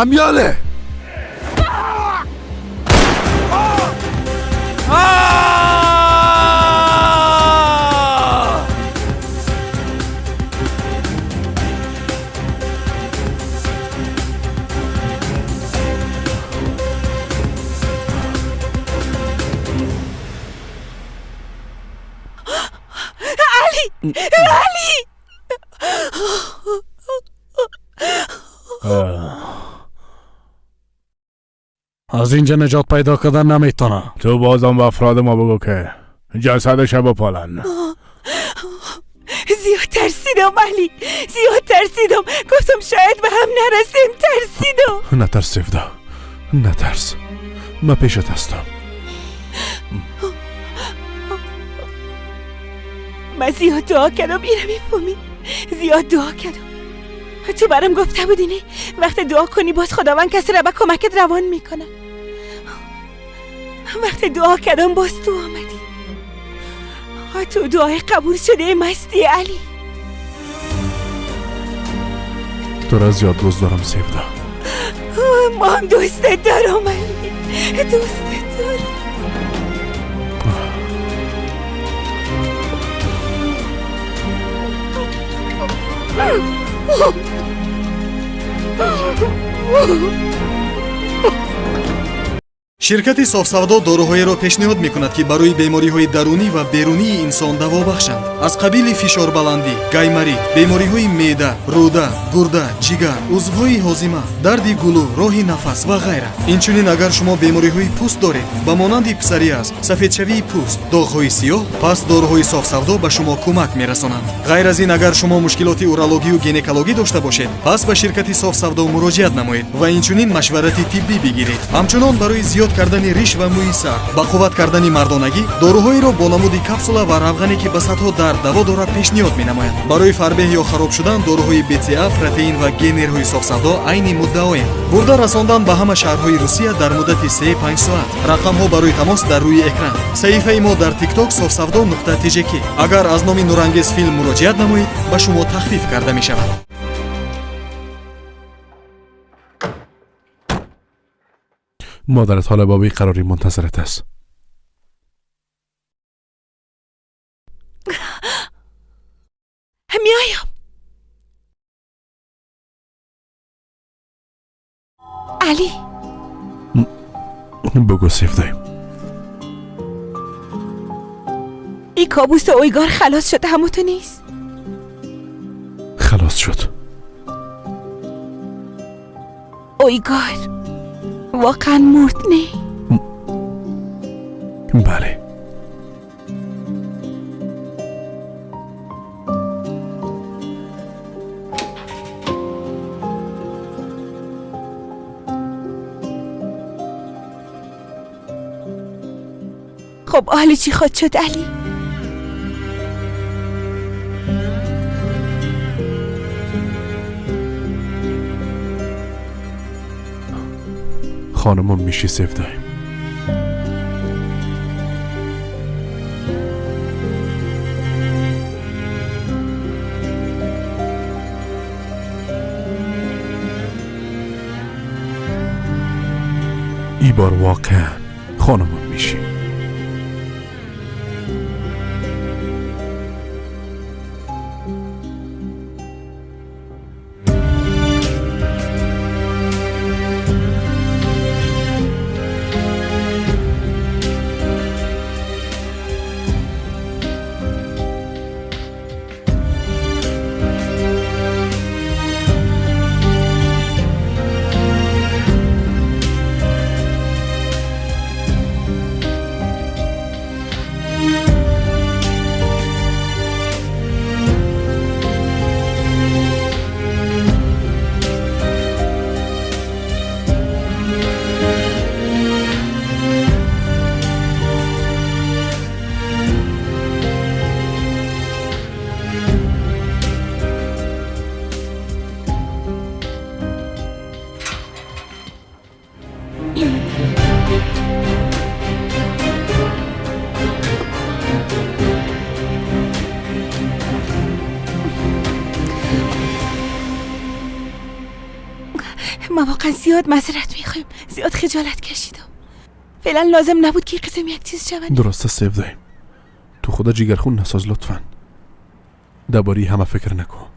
Ҳамёле! علی، از اینجا نجات پیدا کردن نمیتونه. تو بازم به افراد ما بگو که جسدش بپالن. زیاد ترسیدم علی، زیاد ترسیدم. گفتم شاید به هم نرسیم. ترسیدم. نترس سیفدا، نترس، من پیشت هستم. من زیاد دعا کردم، اینو میفهمی؟ زیاد دعا کردم. تو برام گفته بودی نه وقتی دعا کنی باز خداوند کسی را به کمکت روان میکنه. وقتی دعا کردم باز تو آمدی. تو دعای قبول شده مستی علی. تو را زیاد دوست دارم سیفدا. ما هم دوستت دارم علی، دوستت دارم. Ширкати Софсавдо доруҳоеро пешниҳод мекунад, ки барои бемориҳои дарунӣ ва берунии инсон даво бахшанд, аз қабили фишорбаландӣ, гайморит, бемориҳои меъда, рӯда, гурда, ҷигар, узвҳои ҳозима, дарди гулӯ, роҳи нафас ва ғайра. Инчунин агар шумо бемориҳои пӯст доред, ба монанди псориаз, сафедшавии пӯст, доғҳои сиёҳ, пас доруҳои Софсавдо ба шумо кӯмак мерасонанд. Ғайр аз ин, агар шумо мушкилоти урологию гинекологӣ дошта бошед, пас ба ширкати Софсавдо муроҷиат намоед ва инчунин машварати тиббӣ бигиред. Ҳамчунон барои зиёд кардани риш ва мӯи сар, ба қувват кардани мардонагӣ, доруҳоеро бо намуди капсула ва равғане, ки ба садҳо дард даво дорад, пешниҳод менамояд. Барои фарбеҳ ё хароб шудан доруҳои БЦА, протеин ва генерҳои Софсавдо айни муддаоянд. Бурда расондан ба ҳама шаҳрҳои Русия дар муддати 3-5 соат. Рақамҳо барои тамос дар рӯи экран. Саҳифаи мо дар Тикток Софсавдо нуқта тжк. Агар аз номи Нурангез филм муроҷиат намоед, ба шумо тахфиф карда мешавад. مادرت حالا با بیقراری منتظرت است. میایم علی. بگو سیفدایم. این کابوس اویگار خلاص شد، همو تو نیست؟ خلاص شد. اویگار واقعا مرد نه؟ بله. خب حالا چی خود شد علی؟ خانمم میشی سیفدایم. ای بار واقعا خانمم میشی. ما واقعا زیاد معذرت میخوایم، زیاد خجالت کشیدم. فعلا لازم نبود که قسم یک چیز شود. درست است سیفدایم، تو خدا جیگرخون نساز لطفا. درباره همه فکر نکن.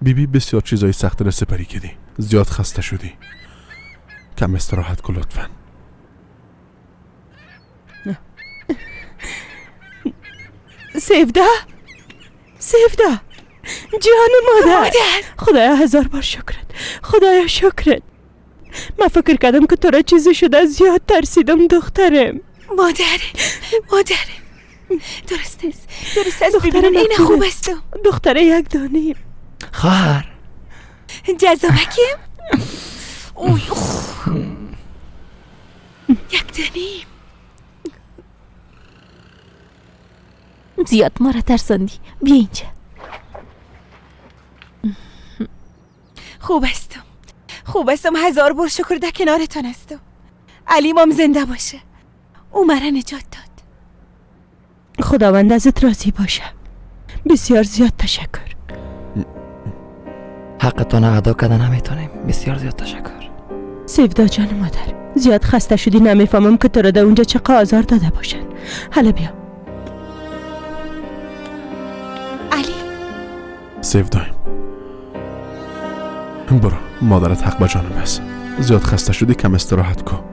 بیبی بسیار چیزای سخت را سپری کردی، زیاد خسته شدی، کم استراحت کن لطفا. سیفدا، سیفدا جان مادر، خدایا هزار بار شکرت، خدایا شکرت. من فکر کردم که تو را چیزی شده، زیاد ترسیدم دخترم. مادر، مادر درست است، درست است. ببینم این خوب است. دختره یک دانه خواهر جذابکیم. اوی یک دانه. زیاد ما را ترساندی، بیا اینجا. خوب هستم، خوب هستم، هزار بار شکر در کنارتان هستم. علیمام زنده باشه، او مرا نجات داد. خداوند ازت راضی باشه. بسیار زیاد تشکر. حقتان ادا کردن نمیتونیم. بسیار زیاد تشکر. سیفدا جان مادر، زیاد خسته شدی، نمیفهمم که تو را در اونجا چقدر آزار داده باشن. حالا بیا. علی. سیفدایم برو، مادرت حق به جانم است. زیاد خسته شدی، کم استراحت کن،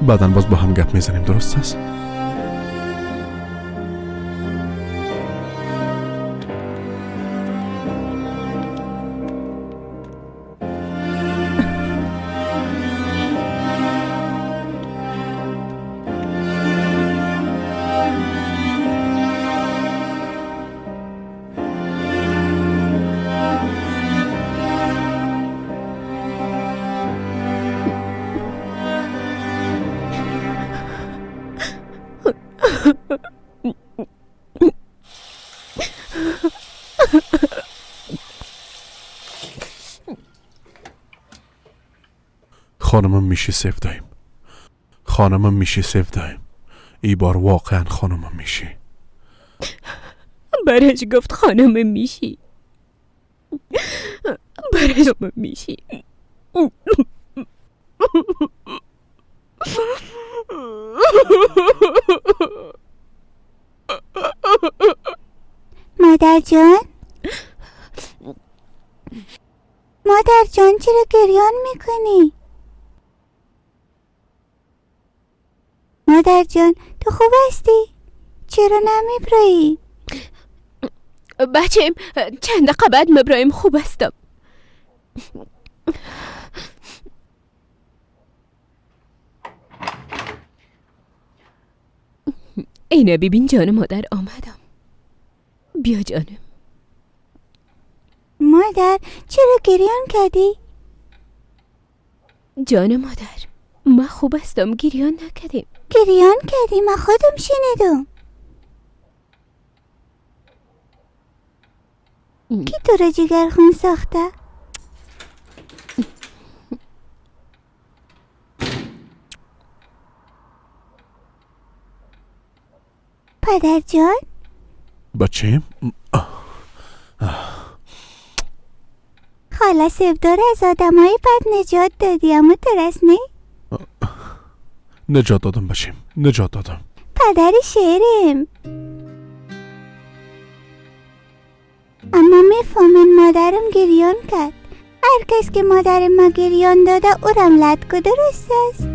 بعدا باز با هم گپ میزنیم. درست است؟ خانمم میشی سیفدایم، خانمم میشی سیفدایم. ای بار واقعا خانمم میشی. برش گفت خانمم میشی، برش میشی. مادر جان، مادر جان چرا گریان میکنی؟ مادر جان تو خوب هستی؟ چرا نمیبرایی؟ بچه‌م چند دقیقه بعد مبرایم، خوب هستم. اینه ببین جان مادر آمدم. بیا جانم. مادر چرا گریان کردی؟ جان مادر ما خوب هستم، گریان نکردیم. گریان کردی، من خودم شنیدم. کی تو را جگرخون ساخته؟ پدر جان؟ بچه خاله سفدار از آدمای بد نجات دادی، اما ترس نه؟ نجات دادم بچیم، نجات دادم. پدر شیرم. اما میفهمین مادرم گریان کرد. هر کس که مادر ما گریان داده اورم لد که درست است.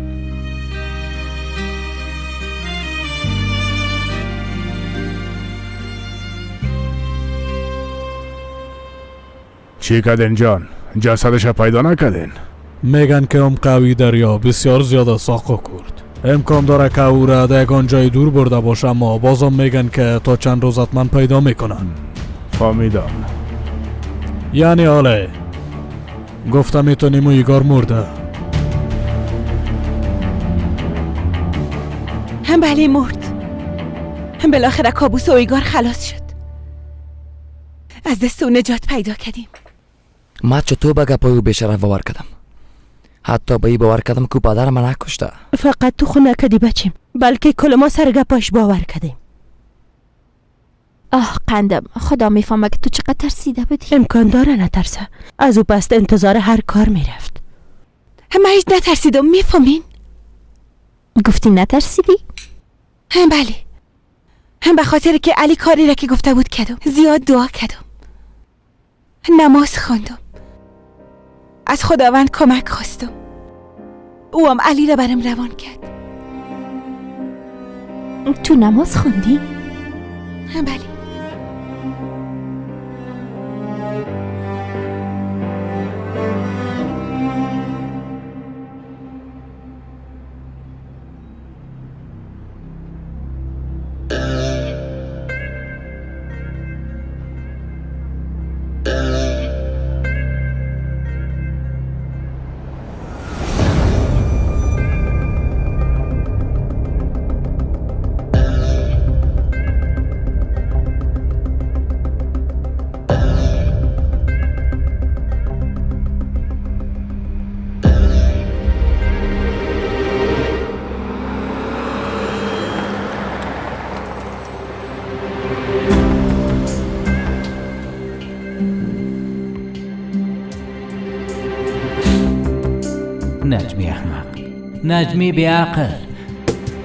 چی کردین جان؟ جسدش پیدا نکردین؟ میگن که ام قوی دریا بسیار زیاد ساقه کرد. امکان داره که او را در یگان جای دور برده باشه، اما بازم میگن که تا چند روز حتما پیدا میکنن. فهمیدم. یعنی آله گفتم میتونیم و ایگار مرده. هم بله مرد. هم بالاخره کابوس اویگار خلاص شد. از دست او نجات پیدا کردیم. ما چطور به گپای او بیشرف باور کردم؟ حتی به این باور کردم که پدر من نکشته. فقط تو خو نکردی بچیم، بلکه کل ما سر گپاش باور کردیم. آه قندم، خدا میفهمه که تو چقدر ترسیده بودی. امکان داره نترسه، از او پست انتظار هر کار میرفت. من هیچ نترسیدم، میفهمین؟ گفتی نترسیدی؟ بله، به خاطر که علی کاری را که گفته بود کردم. زیاد دعا کردم، نماز خواندم، از خداوند کمک خواستم. او هم علی را برم روان کرد. تو نماز خواندی؟ بله. نجمی احمق، نجمی بیعقل،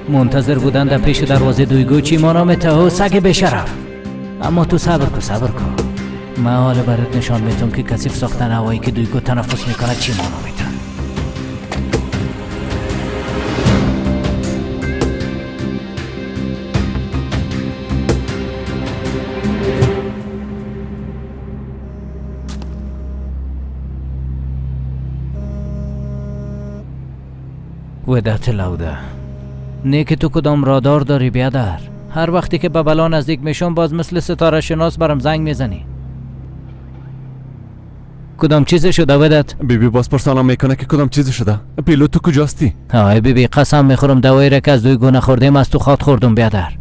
منتظر بودن در پیش دروازه دویگو چی مانا میته سگ بیشرف. اما تو صبر کو، صبر کو، من حالا برات نشان میتم که کثیف ساختن هوایی که دویگو تنفس میکنه چی مانا میته. ودت لوده نه که تو کدام رادار داری بیادر. هر وقتی که به بلا نزدیک میشم باز مثل ستاره شناس برام زنگ میزنی. کدام چیز شده ودت؟ بیبی باز پرسانم میکنه که کدام چیز شده. پیلوت تو کجاستی؟ آی بیبی قسم میخورم دوایی را که از دوی گونه خوردیم از تو خاط خوردم بیادر.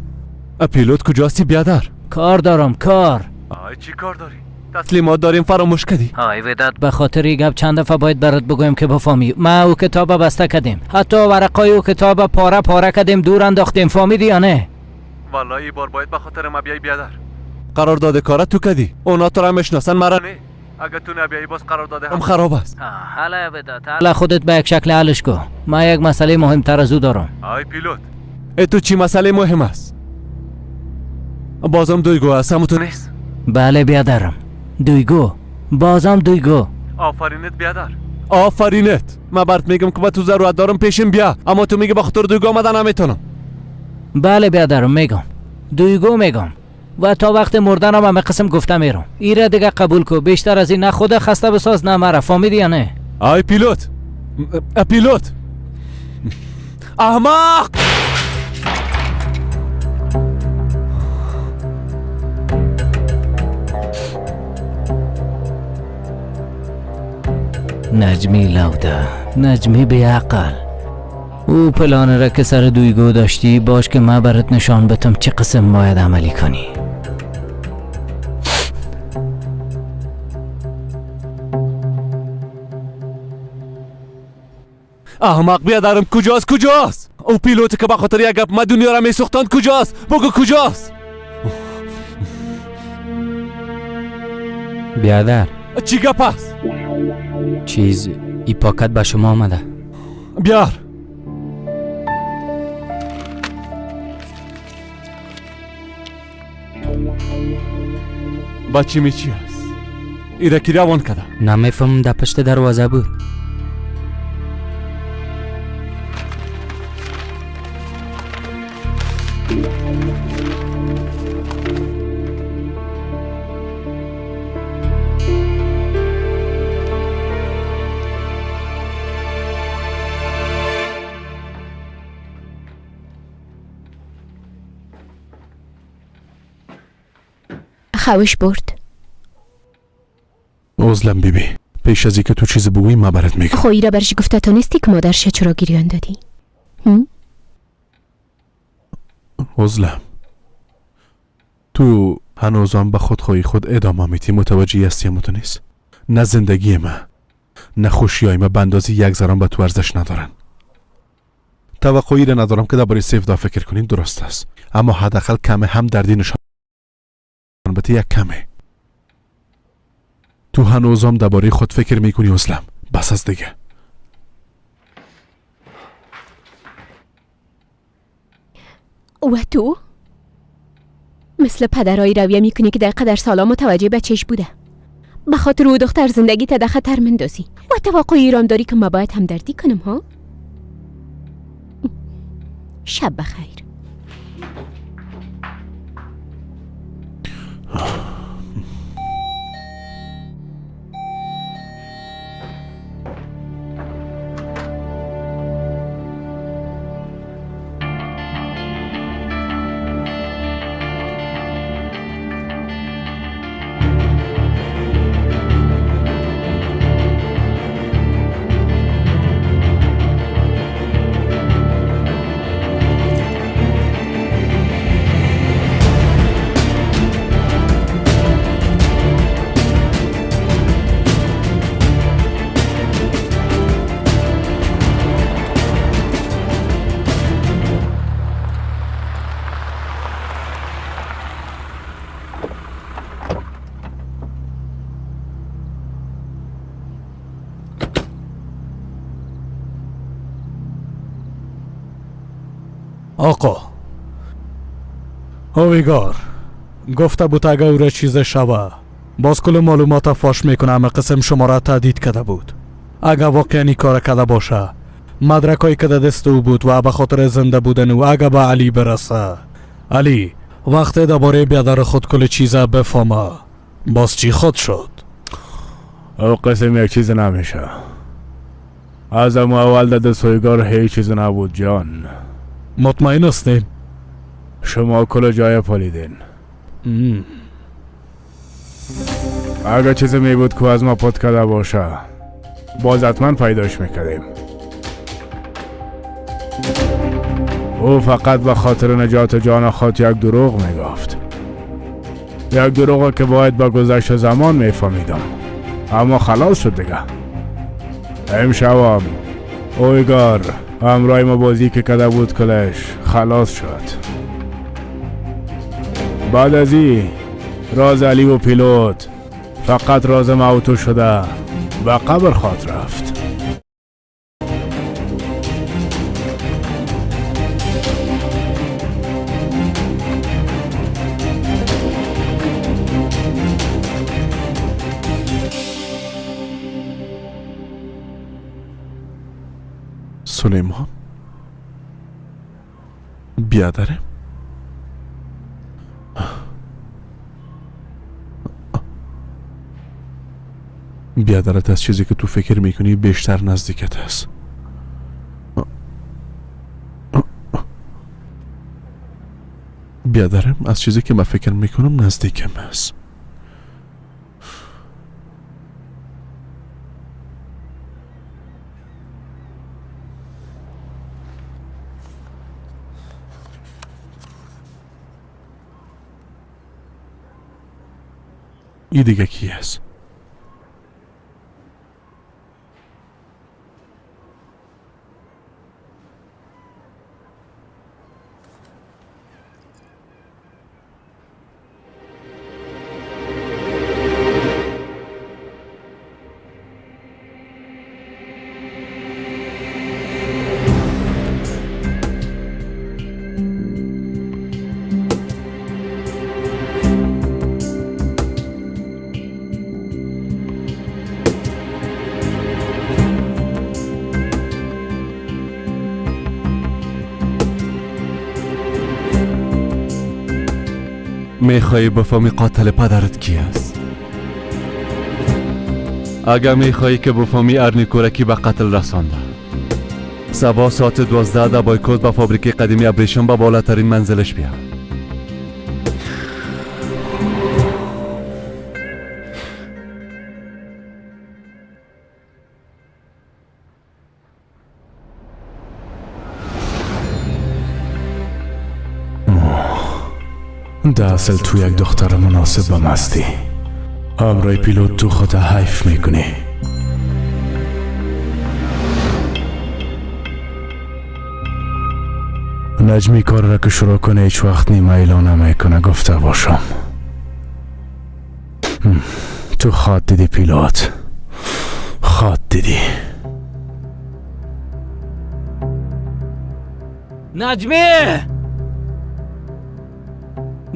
پیلوت کجاستی بیادر؟ کار دارم، کار. آی چی کار داری؟ تسلیمات داریم فراموش کردی. آی وداد به خاطر این گپ چند دفعه باید برات بگویم که بفهمی. ما او کتاب بسته کردیم، حتی ورقای او کتاب پاره پاره کردیم، دور انداختیم، فهمیدی یا نه؟ والله این بار باید به خاطر ما بیای بیادر. قرارداد کارت تو کردی، اونا تو را میشناسن مرا نه. اگه تو نبیایی باز قرارداد هم خراب است. حالا وداد، حالا خودت به یک شکل حلش کو. ما یک مسئله مهمتر از او دارم. آی پیلوت، ای تو چی مسئله مهم است؟ بازم دویگو هستم تو نیست؟ بله بیادرم، دویگو، بازم دویگو. آفرینت بیادر، آفرینت. من برات میگم که با تو ضرورت دارم پیشم بیا، اما تو میگی با خاطر دویگو آمدن نمیتونم. بله بیادرم میگم، دویگو میگم و تا وقت مردنم همه قسم گفته میرم. ایره دیگه قبول کو، بیشتر از این نه خود خسته بساز نه مرا، فهمیدی یا نه؟ آی پیلوت، پیلوت احمق. نجمی لوده، نجمی بیعقل، او پلان را که سر دویگو داشتی باش که من برات نشان بتم چه قسم باید عملی کنی. احمق بیادرم کجاست؟ کجاست او پیلوت که به خاطر یک گپ ما دنیا را میسوختند؟ کجاست؟ بگو کجاست؟ بیادر چی گپ است؟ چیز ای پاکت به شما آمده. بیار. بچه می چی است؟ ایره کی روان کرده؟ نمیفهم، در پشت دروازه بود. خوش برد. عذرم بیبی، پیش از اینکه تو چیز بگویی من برات میگم. خب ایرا برش گفته تو نیستی که مادرش چرا گریان دادی؟ عذرم، تو هنوزم به خودخواهی خود ادامه میتی. متوجه هستی تو نیست؟ نه زندگی من نه خوشیای من به اندازه یک ذره به تو ارزش ندارن. توقعی را ندارم که درباره سیفدا فکر کنین، درست است، اما حداقل کم هم دردی نشان بده، یک کمه. تو هنوزم درباره خود فکر میکنی عذرم، بس از دیگه. و تو مثل پدرای رویه میکنی که در قدر سالا متوجه بچهش بوده. به خاطر او دختر زندگی تا در خطر مندازی و توقع ایران داری که ما باید همدردی کنم ها؟ شب بخیر. آقا هویگار گفته بود اگه او را چیز شوه باز کل معلومات فاش میکنه. همه قسم شما را تهدید کرده بود. اگه واقعا این کار کرده باشه مدرکایی که دست او بود و به خاطر زنده بودن او اگه به علی برسه، علی وقتی درباره بیادر خود کل چیز بفهمه باز چی خود شد؟ او قسم یک چیز نمیشه. از اول دست هویگار هیچ چیز نبود جان. مطمئن هستیم؟ شما کل جای پالیدین. اگر چیزی می بود که از ما پد کرده باشه باز حتما پیداش میکردیم. او فقط به خاطر نجات جان خود یک دروغ میگفت. یک دروغ که باید با گذشت زمان میفهمیدم، اما خلاص شد دیگه. امشبم اویگار همراه ما بازی که کده بود کلش خلاص شد. بعد از این راز علی و پیلوت فقط راز موتو شده و قبر خواهد رفت. سلیمان بیادره بیادرت از چیزی که تو فکر میکنی بیشتر نزدیکت هست. بیادرم از چیزی که من فکر میکنم نزدیکم هست. ای دیگه کی هست؟ میخوایی بفهمی قاتل پدرت کی است؟ اگر میخوایی که بفهمی ارنی کورکی به قتل رسانده، صبح ساعت 12 در بایکوت به فابریک قدیمی ابریشم به بالاترین منزلش بیا. ده اصل تو یک دختر مناسب بم هستی. همراه پیلوت تو خود حیف میکنی. نجمی کار را که شروع کنه هیچ وقت نیمه اعلان نمیکنه، گفته باشم. تو خواد دیدی پیلوت، خواد دیدی. نجمی!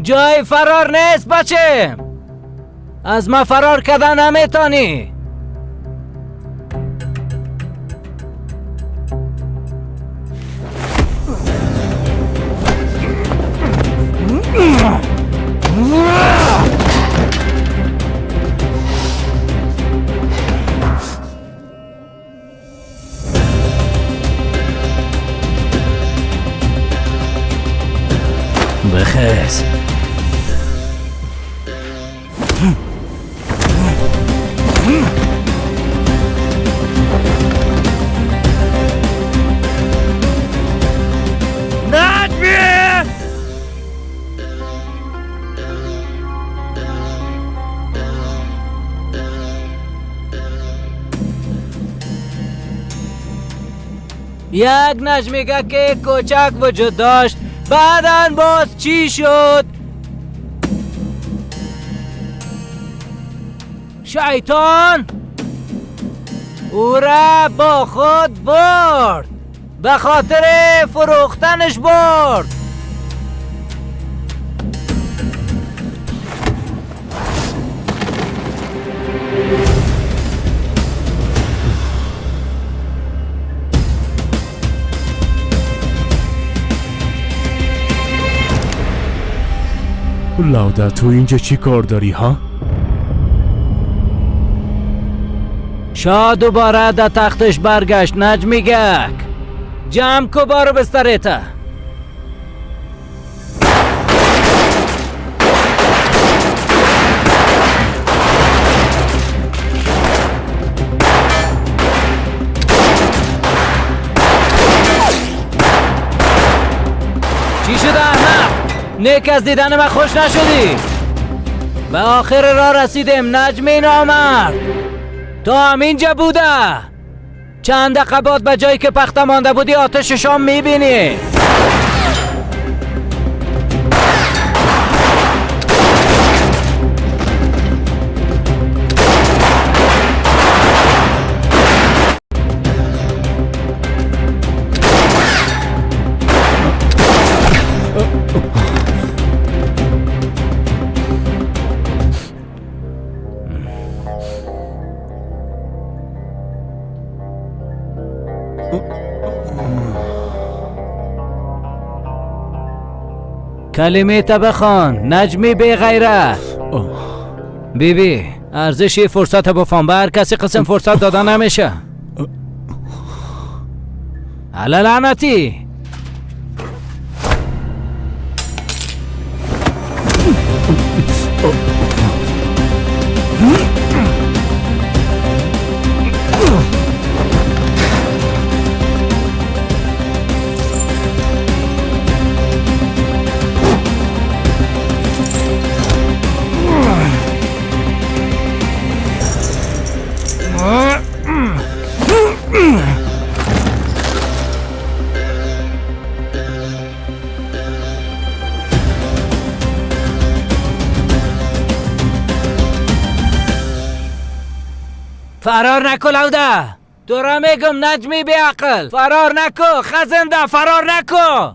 جای فرار نیست بچه. از ما فرار کردن نمیتونی. بخیز. نجمی! یک نجمیگه که کوچک وجود داشت، بعداً باز چی شد؟ شیطان او را با خود برد، به خاطر فروختنش برد. لاودا تو اینجا چی کار داری ها؟ شاه دوباره در تختش برگشت. نجمیگک جمع کو بارو بستریته. چی شده احمق؟ نیک از دیدن من خوش نشدی؟ به آخر راه رسیدیم نجمی نامرد. تو هم اینجا بوده. چند دقیقه بعد به جایی که پخته مانده بودی آتش شام میبینی. کلمه تا بخوان نجمی بی غیرت. بی بی ارزش فرصت بفهم، به هر کسی قسم فرصت داده نمیشه. علا لعنتی. فرار نکو لوده، تو را میگم نجمی بی عقل، فرار نکو خزنده، فرار نکو.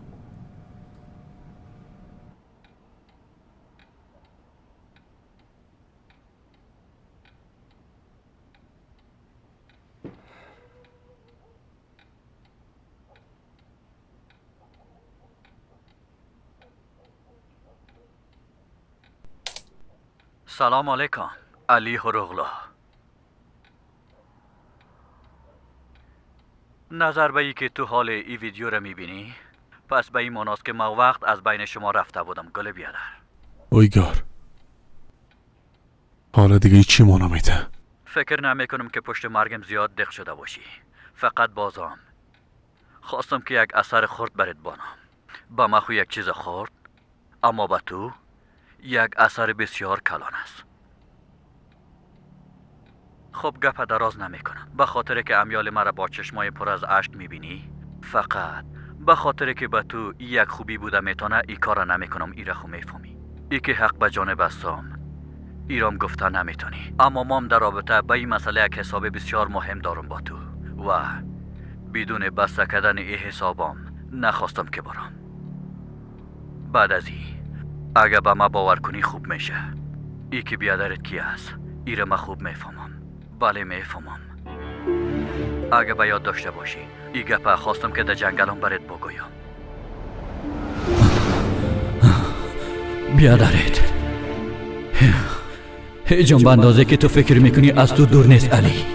سلام علیکم علی هروغلو. نظر به ای که تو حال ای ویدیو را میبینی، پس به این معناست که ما وقت از بین شما رفته بودم گل بیادر. اویگار حالا دیگه چی مانا میده؟ فکر نمی کنم که پشت مرگم زیاد دق شده باشی. فقط بازم خواستم که یک اثر خرد برات بانم. با ما خو یک چیز خرد، اما با تو یک اثر بسیار کلان است. خب گپ دراز نمی کنم، به خاطر که امیال مرا با چشمای پر از اشک می بینی، فقط به خاطر که به تو یک خوبی بوده میتونه ای کار نمی کنم. ای را خو میفهمی، ای که حق به جانب استم ایرام گفته نمیتونی. اما مام در رابطه به این مسئله یک حساب بسیار مهم دارم با تو و بدون بسته کردن ای حسابام نخواستم که برام. بعد از این اگه به ما باور کنی خوب میشه. ای که بیادرت کی است، ایره ما خوب میفهمم. بله میفهمم. اگه به یاد داشته باشی ای گپه خواستم که در جنگلم برات بگویم. بیادرت هیچ به اندازه که تو فکر میکنی از تو دور نیست علی.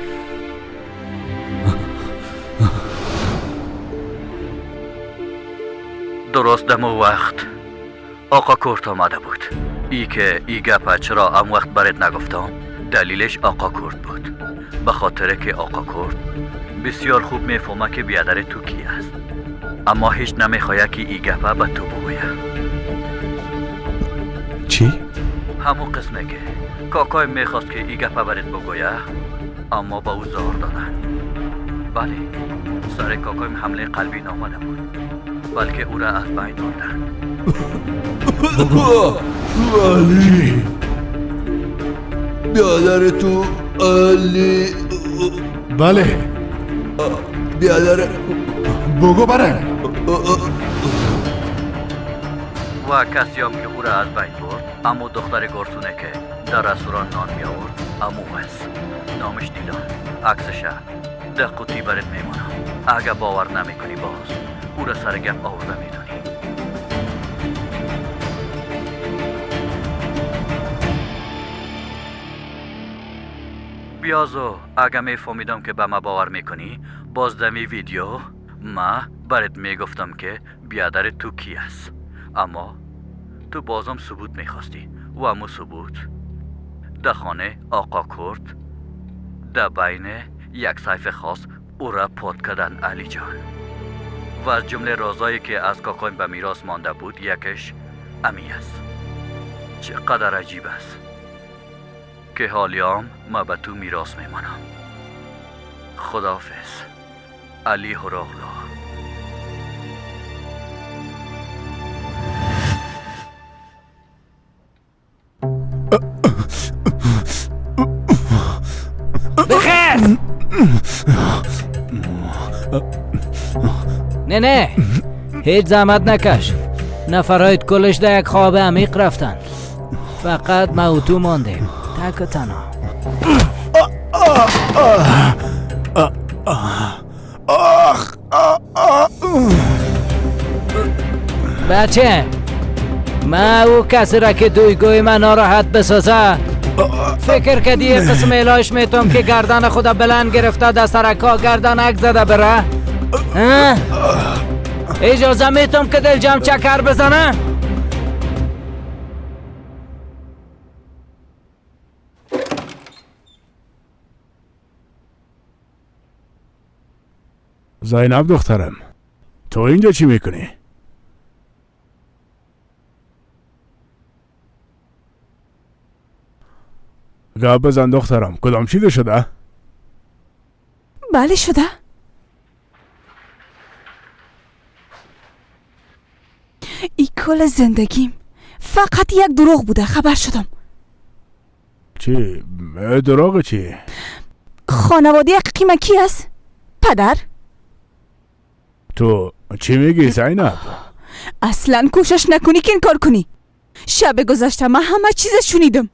درست دمو وقت آقا کرد آمده بود. ای که ای گپه چرا ام وقت برات نگفتم، دلیلش آقا کرد بود. به خاطر که آقا کرد بسیار خوب میفهمه که بیادر تو کی است، اما هیچ نمیخواد که ای گپه به تو بگویه. چی؟ همون قسمه که کاکای میخواست که ای گپه برات بگویه، اما با او زار دادن. بله، سر کاکایم حمله قلبی نامده بود، بلکه او را از بین بردن. علی بیادر تو علی. بله بیادر بگو بره. و کسی هم که او را از بین برد، اما دختر گرسونه که در رستوران نان می آورد، امو است. نامش دیلان. عکسش در قوطی برات میمانم. اگه باور نمیکنی باز او را سر گپ آورده میتونی. بیازو اگه میفهمیدم که به ما باور میکنی، باز دمی ویدیو ما برات میگفتم که بیادر تو کی است، اما تو بازم ثبوت میخواستی و امو ثبوت در خانه آقا کرد در بین یک سیف خاص او را پاد کردن علی جان. و از جمله رازایی که از کاکایم به میراث مانده بود یکش امی است. چقدر عجیب است که حالیام ما به تو میراث میمانم. خداحافظ علی هراغلو. بخیر. نه نه، هیچ زحمت نکش. نفرایت کلش در یک خواب عمیق رفتن. فقط ما و تو ماندیم تک و تنها. بچه، ما او کسی را که دویگوی من ناراحت بسازه فکر کردی یه قسم علاج میتونم که گردن خدا بلند گرفته در سرکا گردن اک زده بره؟ اجازه میتونم که دل جمع چکر بزنه؟ زینب دخترم، تو اینجا چی میکنی؟ گپ بزن دخترم، کدام چیز شده؟ بله شده. ای کل زندگیم فقط یک دروغ بوده. خبر شدم. چی؟ دروغ چی؟ خانواده حقیقی من کی است؟ پدر؟ تو چی میگی زینب؟ اصلا کوشش نکنی که این کار کنی. شب گذشته من همه چیز شنیدم.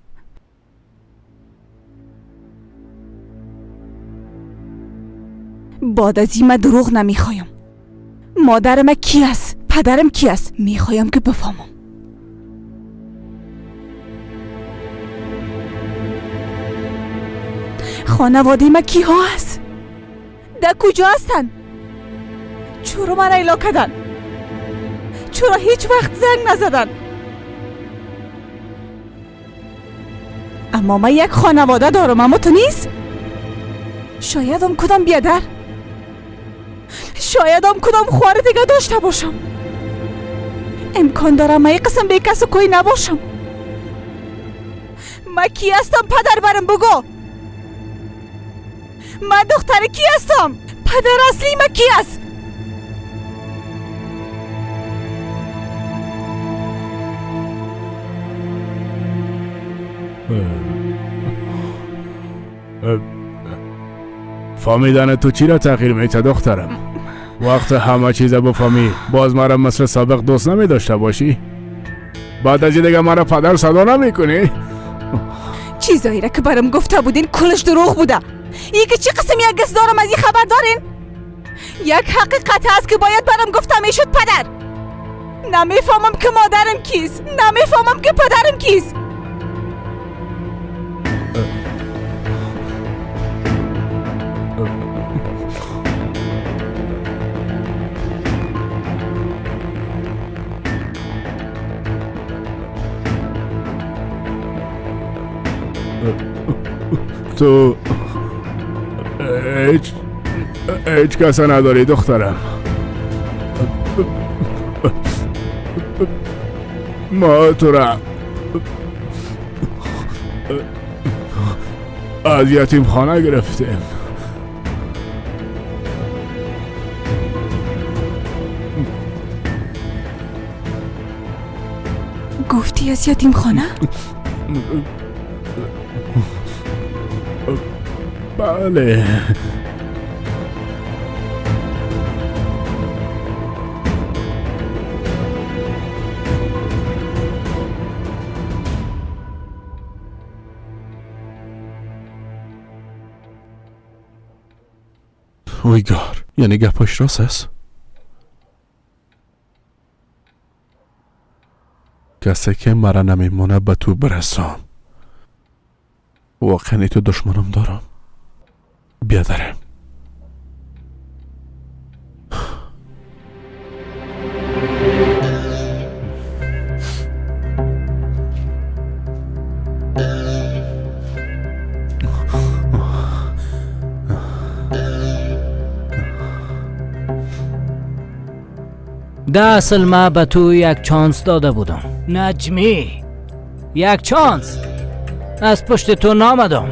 بعد از این من دروغ نمیخوایم. مادرم کی است؟ پدرم کی است؟ میخوایم که بفهمم. خانواده ما کی ها است؟ در کجا هستن؟ چرا من ایلا کردن؟ چرا هیچ وقت زنگ نزدن؟ اما من یک خانواده دارم، اما تو نیست. شاید هم کدام بیادر، شاید هم کدام خواهر دیگه داشته باشم. امکان دارم من یک قسم به کس و کوی نباشم. من کی هستم پدر؟ برم بگو. من دختر کی هستم؟ پدر اصلی من کی است؟ فهمیدن تو چی را تغییر میده دخترم؟ وقت همه چیز بفهمی باز مرا مثل سابق دوست نمی داشته باشی؟ بعد از این دیگه مرا پدر صدا نمیکنی؟ چیزایی را که برام گفته بودین کلش دروغ بوده. ای که چی قسم یک گس دارم از این خبر دارین؟ یک حقیقت هست که باید برام گفته میشد پدر. نمیفهمم که مادرم کیست، نمیفهمم که پدرم کیست. تو هیچ کس نداری دخترم. ما تو را از یتیم خانه گرفتیم. گفتی از یتیم خانه؟ بله. ویگار، یعنی گپاش راست است؟ کسی که مرا نمیمونه به تو برسم. واقعا تو دشمنم دارم. بیادرم. ده اصل ما به تو یک چانس داده بودم نجمی، یک چانس. از پشت تو نامدم،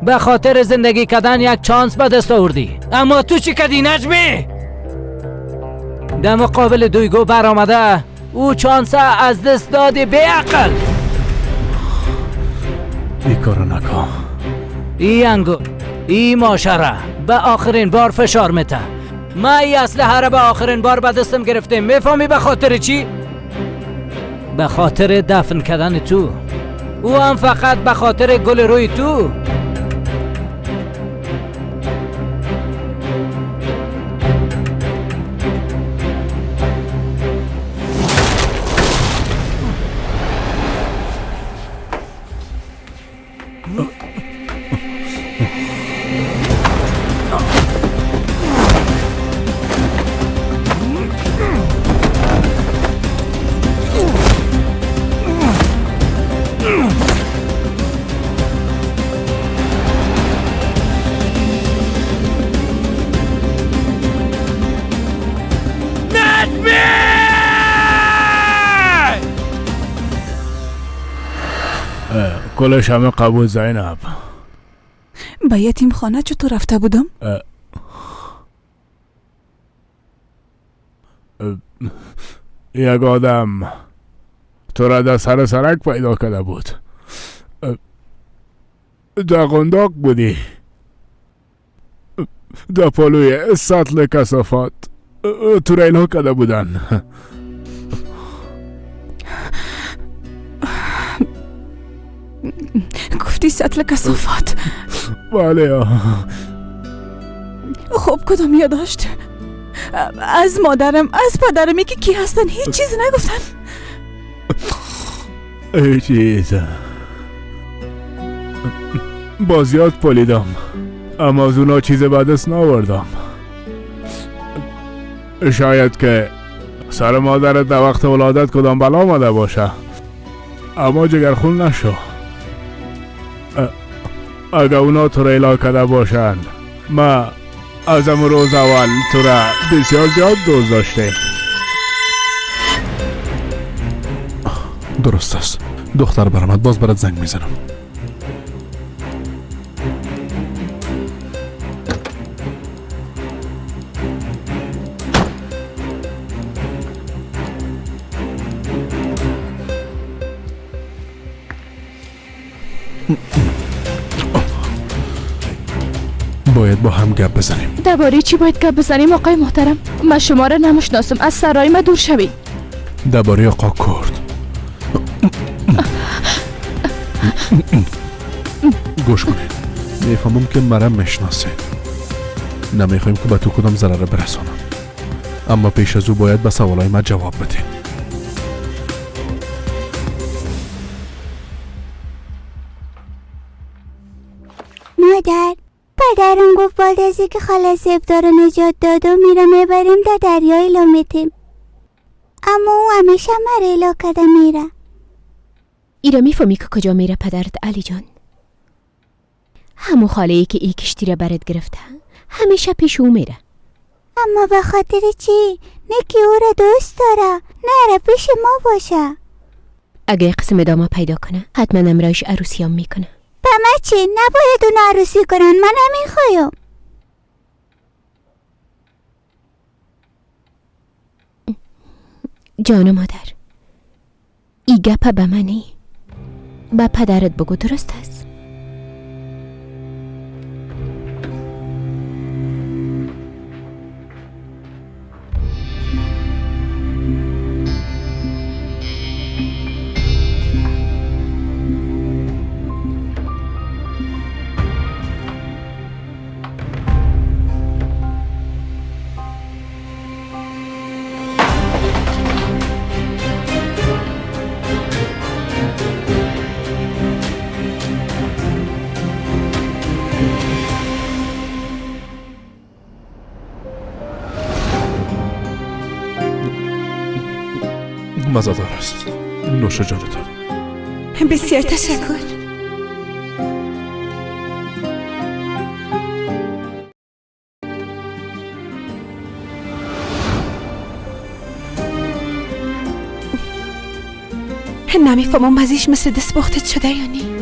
به خاطر زندگی کردن یک چانس به دست آوردی، اما تو چی کردی نجمی؟ در مقابل دویگو برآمده او چانس از دست دادی بی عقل. ای کارو نکن. ای انگو ای ماشره به آخرین بار فشار میته. ما ای اسلحه را به آخرین بار به دستم گرفتیم. میفهمی به خاطر چی؟ به خاطر دفن کردن تو. او هم فقط به خاطر گل روی تو. کلش همه قبول زینب. به یتیم خانه چطور رفته بودم؟ یک آدم تو را در سر سرک پیدا کرده بود. در قنداق بودی، در پالوی سطل کثافات تو را ایلا کرده بودن. گفتی سطل کثافات؟ بله. خب کدام یاد داشت؟ از مادرم، از پدرم که کی هستن هیچ چیز نگفتن. هیچ چیز. باز یاد پالیدم، اما از اونا چیز به دست نآوردم. شاید که سر مادرت در وقت ولادت کدام بلا آمده باشه، اما جگرخون نشو. اگه اونا تو را الا کرده باشن، ما از امو روز اول تو را بسیار زیاد دوست داشتیم. درست است. دختر برآمد، باز برات زنگ میزنم. باید با هم گپ بزنیم. درباره چی باید گپ بزنیم آقای محترم؟ من شما را نمیشناسم، از سرای ما دور شوید. درباره آقا کرد. Гӯш кунед, мефаҳмам, ки мара мешиносед. Намехоҳем, ки ба ту кудом зарара бирасонам, аммо пеш аз ӯ бояд ба саволҳои ман ҷавоб бидем. مادر، پدرم گفت بعد از اینکه خاله سفتا رو نجات داد و میره میبریم در دریای میتیم، اما او همیشه مرا الا کرده میره. ایرا میفهمی که کجا میره پدرت علی جان؟ همون خاله ای که ای کشتی را برات گرفته همیشه پیش او میره. اما به خاطر چی؟ نه که او را دوست داره، نه را پیش ما باشه. اگه قسم ادامه پیدا کنه حتما امرایش عروسیام میکنه. به من چی؟ نباید اون عروسی کنن، من نمیخوایم. جان مادر، ای گپه به منی، به پدرت بگو، درست است؟ مزادار است. نوش جانتان. بسیار تشکر. نمیفهمم مزیش مثل دست باختت شده یا نی.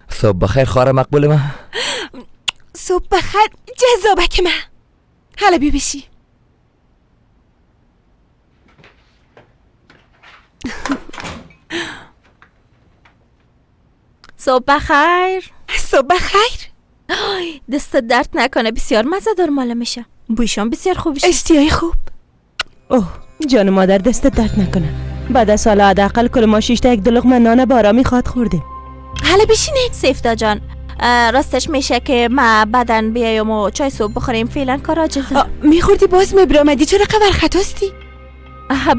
صبح بخیر خواهر مقبول من. صبح بخیر جذابک من. حالا بی بشی. صبح بخیر. صبح بخیر. دست درد نکنه، بسیار مزه دار ماله میشه. بویشان بسیار خوب شد. اشتیای خوب. اوه جان مادر، دست درد نکنه. بعد از سال حداقل کل ما 6 تا یک دلقمه نان با آرامی خواد خوردیم. حالا بشینه. سیفتا جان، راستش میشه که ما بعدن بیایم و چای صبح بخوریم، فعلا کار عاجل دارم. میخوردی باز میبرآمدی، چرا قبر خطاستی؟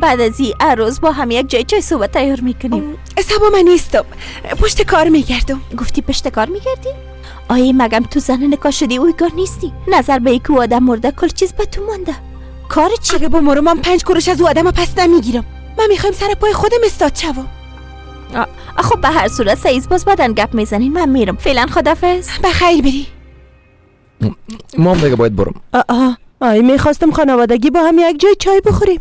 بعد از این عروس با هم یک جای چای صبح تیار میکنیم. صبا من نیستم، پشت کار میگردم. گفتی پشت کار میگردی؟ آیه مگم تو زن نکا شدی اویگار نیستی؟ نظر به یک آدم مرده کل چیز به تو مانده. کار چی؟ اگه بمرم من 5 قروش از او آدم پس نمیگیرم. من میخوایم سر پای خودم استاد شوم. خب به هر صورت سعیز باز بدن گپ میزنین، من میرم فعلا. خدافظ. بخیر بری. ما هم دیگه باید برم. آی میخواستم خانوادگی با هم یک جای چای بخوریم.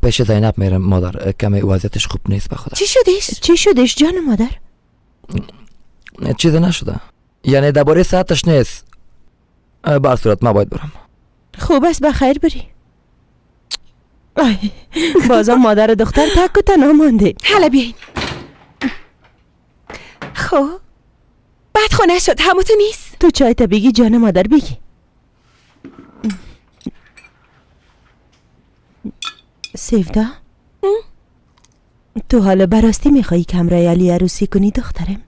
پیش زینب میرم مادر، کمی وضعیتش خوب نیست به خدا. چی شدش؟ چی شدش جان مادر؟ چیزی نشده، یعنی درباره ساعتش نیست. به هر صورت من باید برم. خوب است، بخیر بری. آی بازم مادر و دختر تک و تنها مانده. حالا بیاین. خب بعد خونه شد، همو تو نیست. تو چای تا بگی جان مادر بگی. سیفدا، تو حالا براستی میخوایی که همراه علی عروسی کنی دخترم؟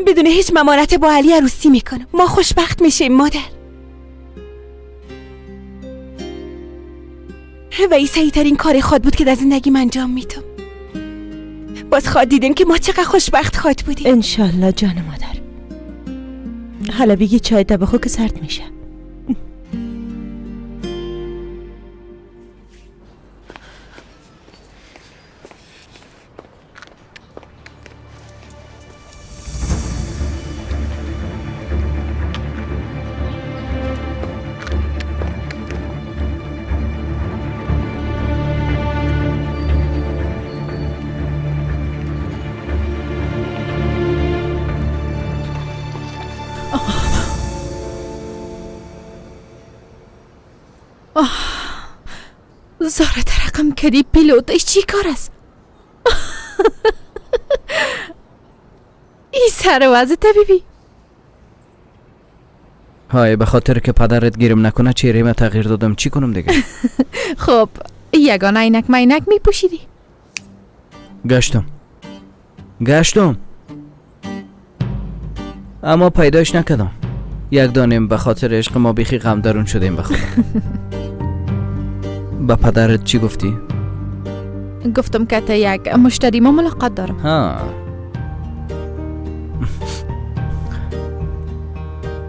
بدون هیچ ممانت با علی عروسی میکنم. ما خوشبخت میشیم مادر. و این صحیح ترین کار خود بود که در زندگی من انجام میدم. باز خواد دیدیم که ما چقدر خوشبخت خواد بودیم. انشالله جان مادر. حالا بگی چای تا بخو که سرد میشه. زاره ترقم کردی پیلوتش چی کار است؟ ای سر وضع طبیبی. های به خاطر که پدرت گیرم نکنه چهره تغییر دادم. چی کنم دیگه؟ خب یگانه عینک مینک میپوشیدی. گشتم اما پیداش نکردم. یک دانیم به خاطر عشق ما بیخی غم درون شدیم به خدا. به پدرت چی گفتی؟ گفتم که تا یک مشتری ما ملاقات دارم. ها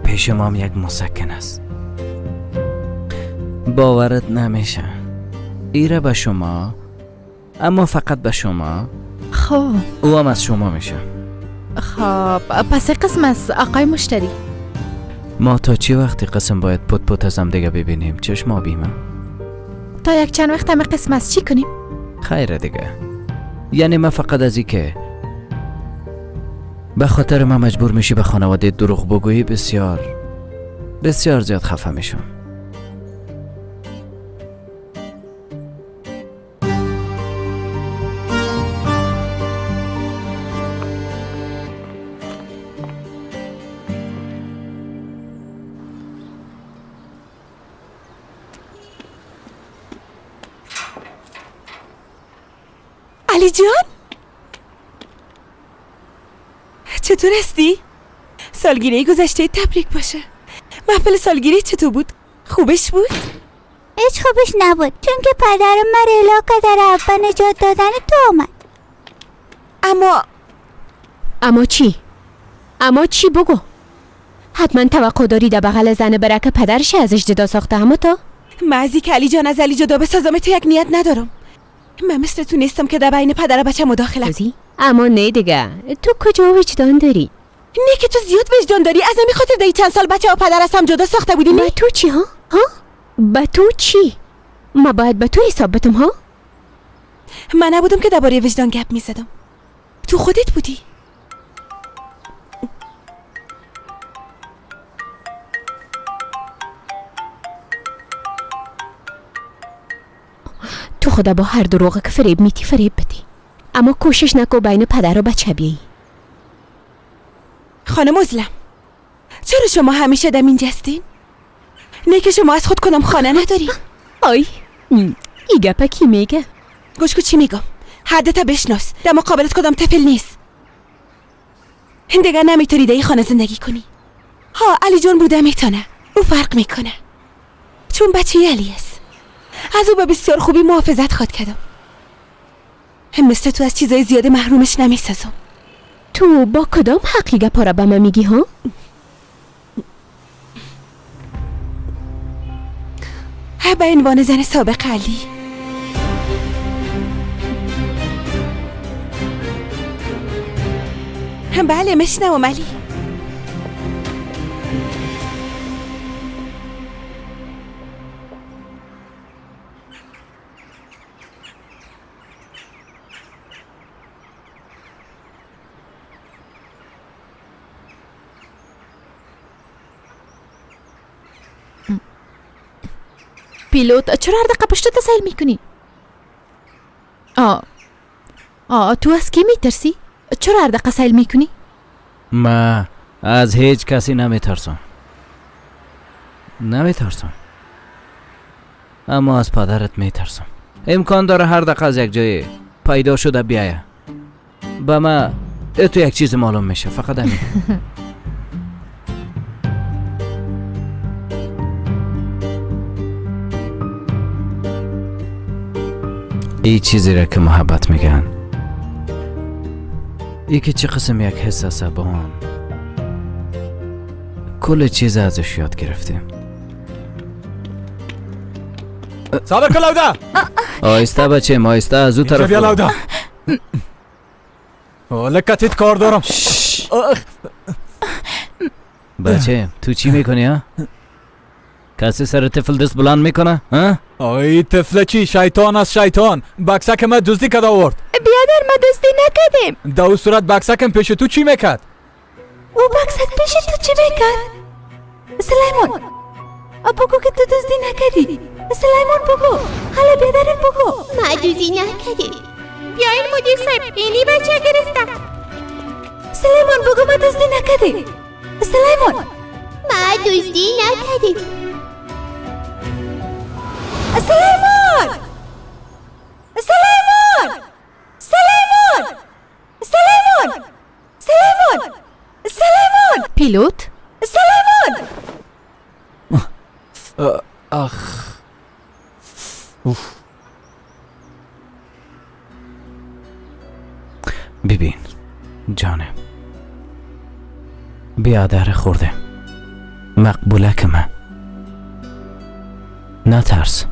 پیش ما هم یک مسکن است. باورت نمیشه. ایره به شما، اما فقط به شما. خب او هم از شما میشه. خب پس قسم از آقای مشتری. ما تا چی وقتی قسم باید پت پت از هم دیگه ببینیم؟ چشم آبیمه تا یک چند وقت همه قسم از چی کنیم؟ خیره دیگه. یعنی من فقط از این که به خاطر من مجبور میشی به خانواده دروغ بگویی بسیار بسیار زیاد خفه میشم. علی جان چطور هستی؟ سالگیری گذشته تبریک باشه. محفل سالگیری چطور بود؟ خوبش بود؟ هیچ خوبش نبود، چون که پدرم مرا الا در اول نجات دادن تو آمد. اما چی؟ اما چی بگو؟ حتما توقع داری در بغل زن برکه پدرش ازش جدا ساخته. اما تا من که علی جان از علی جدا بسازم تو یک نیت ندارم. من مثل تو نیستم که در بین پدر و بچه مداخله. اما نه دیگه، تو کجا وجدان داری؟ نه که تو زیاد وجدان داری، از همین خاطر در چند سال بچه و پدر از هم جدا ساخته بودی. نه با تو چی ها؟ ها؟ با تو چی؟ ما باید به تو حساب بتم ها؟ من نبودم که درباره وجدان گپ میزدم، تو خودت بودی. تو خدا با هر دروغ که فریب میتی فریب بدی، اما کوشش نکو بین پدر و بچه بیایی. خانم ازلم، چرا شما همیشه دم اینجا هستین؟ نه که شما از خود کنم خانه نداری. آی ای گپه کی میگه؟ گوش کو چی میگم، حدتا بشناس، در مقابلت کدام طفل نیست. دیگه نمیتونی در این خانه زندگی کنی. ها علی جان بوده میتونه، او فرق میکنه چون بچه علی است. از او به بسیار خوبی محافظت خواد کردم. مثل تو از چیزای زیاد محرومش نمیسازم. تو با کدام حقی گپا را به من میگی ها؟ به عنوان زن سابق علی. بله میشنوم علی. پیلوت چرا هر دقیقه پشت سیل میکنی؟ آه تو از کی میترسی؟ چرا هر دقیقه سیل میکنی؟ من از هیچ کسی نمیترسم، اما از پدرت میترسم. امکان داره هر دقیقه از یک جای پیدا شده بیایه به من. تو یک چیز معلوم میشه، فقط همین. ای چیزی را که محبت میگن، ای که چه قسم یک حس است با آن کل چیز ازش یاد گرفتیم. صبر کن لوده. آهسته بچه، آهسته از او طرف. بیا لوده. لکتیت کار دارم. بچه تو چی میکنی ها؟ کسی سر طفل دست بلند میکنه ها؟ آی طفل چی؟ شیطان از شیطان. بکسک ما دزدی کد آورد. بیادر ما دزدی نکردیم. در او صورت بکسکم پیش تو چی میکرد؟ او بکسک پیش تو چی میکرد؟ سلیمان بگو که تو دزدی نکردی. سلیمان بگو. حالا بیادرم بگو. ما دزدی نکردیم. بیاین مدیر صاحب اینی بچه گرفتم. سلیمان بگو ما دزدی نکردیم. سلیمان ما دزدی نکردیم. سلیمان، سلیمان، سلیمان، سلیمان، سلیمان، سلیمان. پیلوت؟ سلیمان. آخ اوف. ببین جانم، بیادر خورده مقبوله که من، نترس.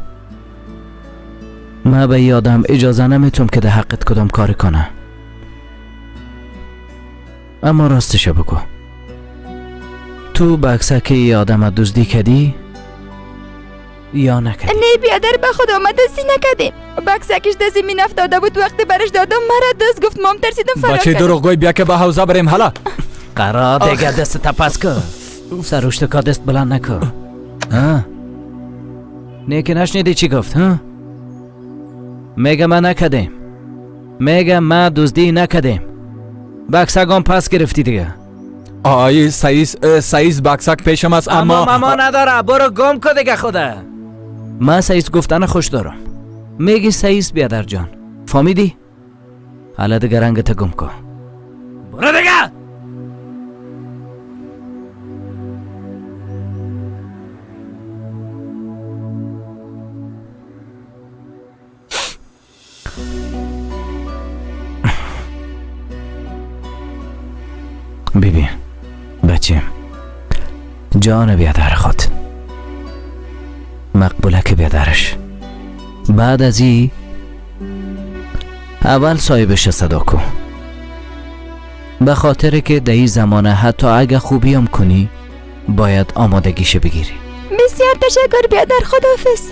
من به یادم اجازه نمیتونم که ده حقت کدام کاری کنه، اما راستشو بگو، تو بکسه که یادم دزدی کردی یا نکردی؟ نه بیادر، به خدا ما دزدی نکردیم. بکسکش در زمین افتاده بود، وقتی برش دادم مرا دزد گفت. مام ترسیدم فرار بچه کردم. دروغگوی، بیا که به حوزه بریم. حالا قرار دیگه دست تپس کن، سروشت کا دست بلند نکن. ها نه که نشنیدی چی گفت؟ ها میگه ما نکردیم، میگه ما دزدی نکردیم. بکسگان پس گرفتی دیگه. آی سعیس، سعیس بکسک پیشم است، اما اما نداره، برو گم کن دیگه خوده. من سعیس گفتن خوش دارم. میگی سعیس بیادر جان، فهمیدی؟ حالا دیگه رنگت گم کن، برو دیگه. ببین بچه جان بیادر خود، مقبوله که بیادرش، بعد از ای اول صاحبش صدا کن، به خاطر که در این زمانه حتی اگه خوبیم کنی باید آمادگیش بگیری. بسیار تشکر بیادر، خداحافظ.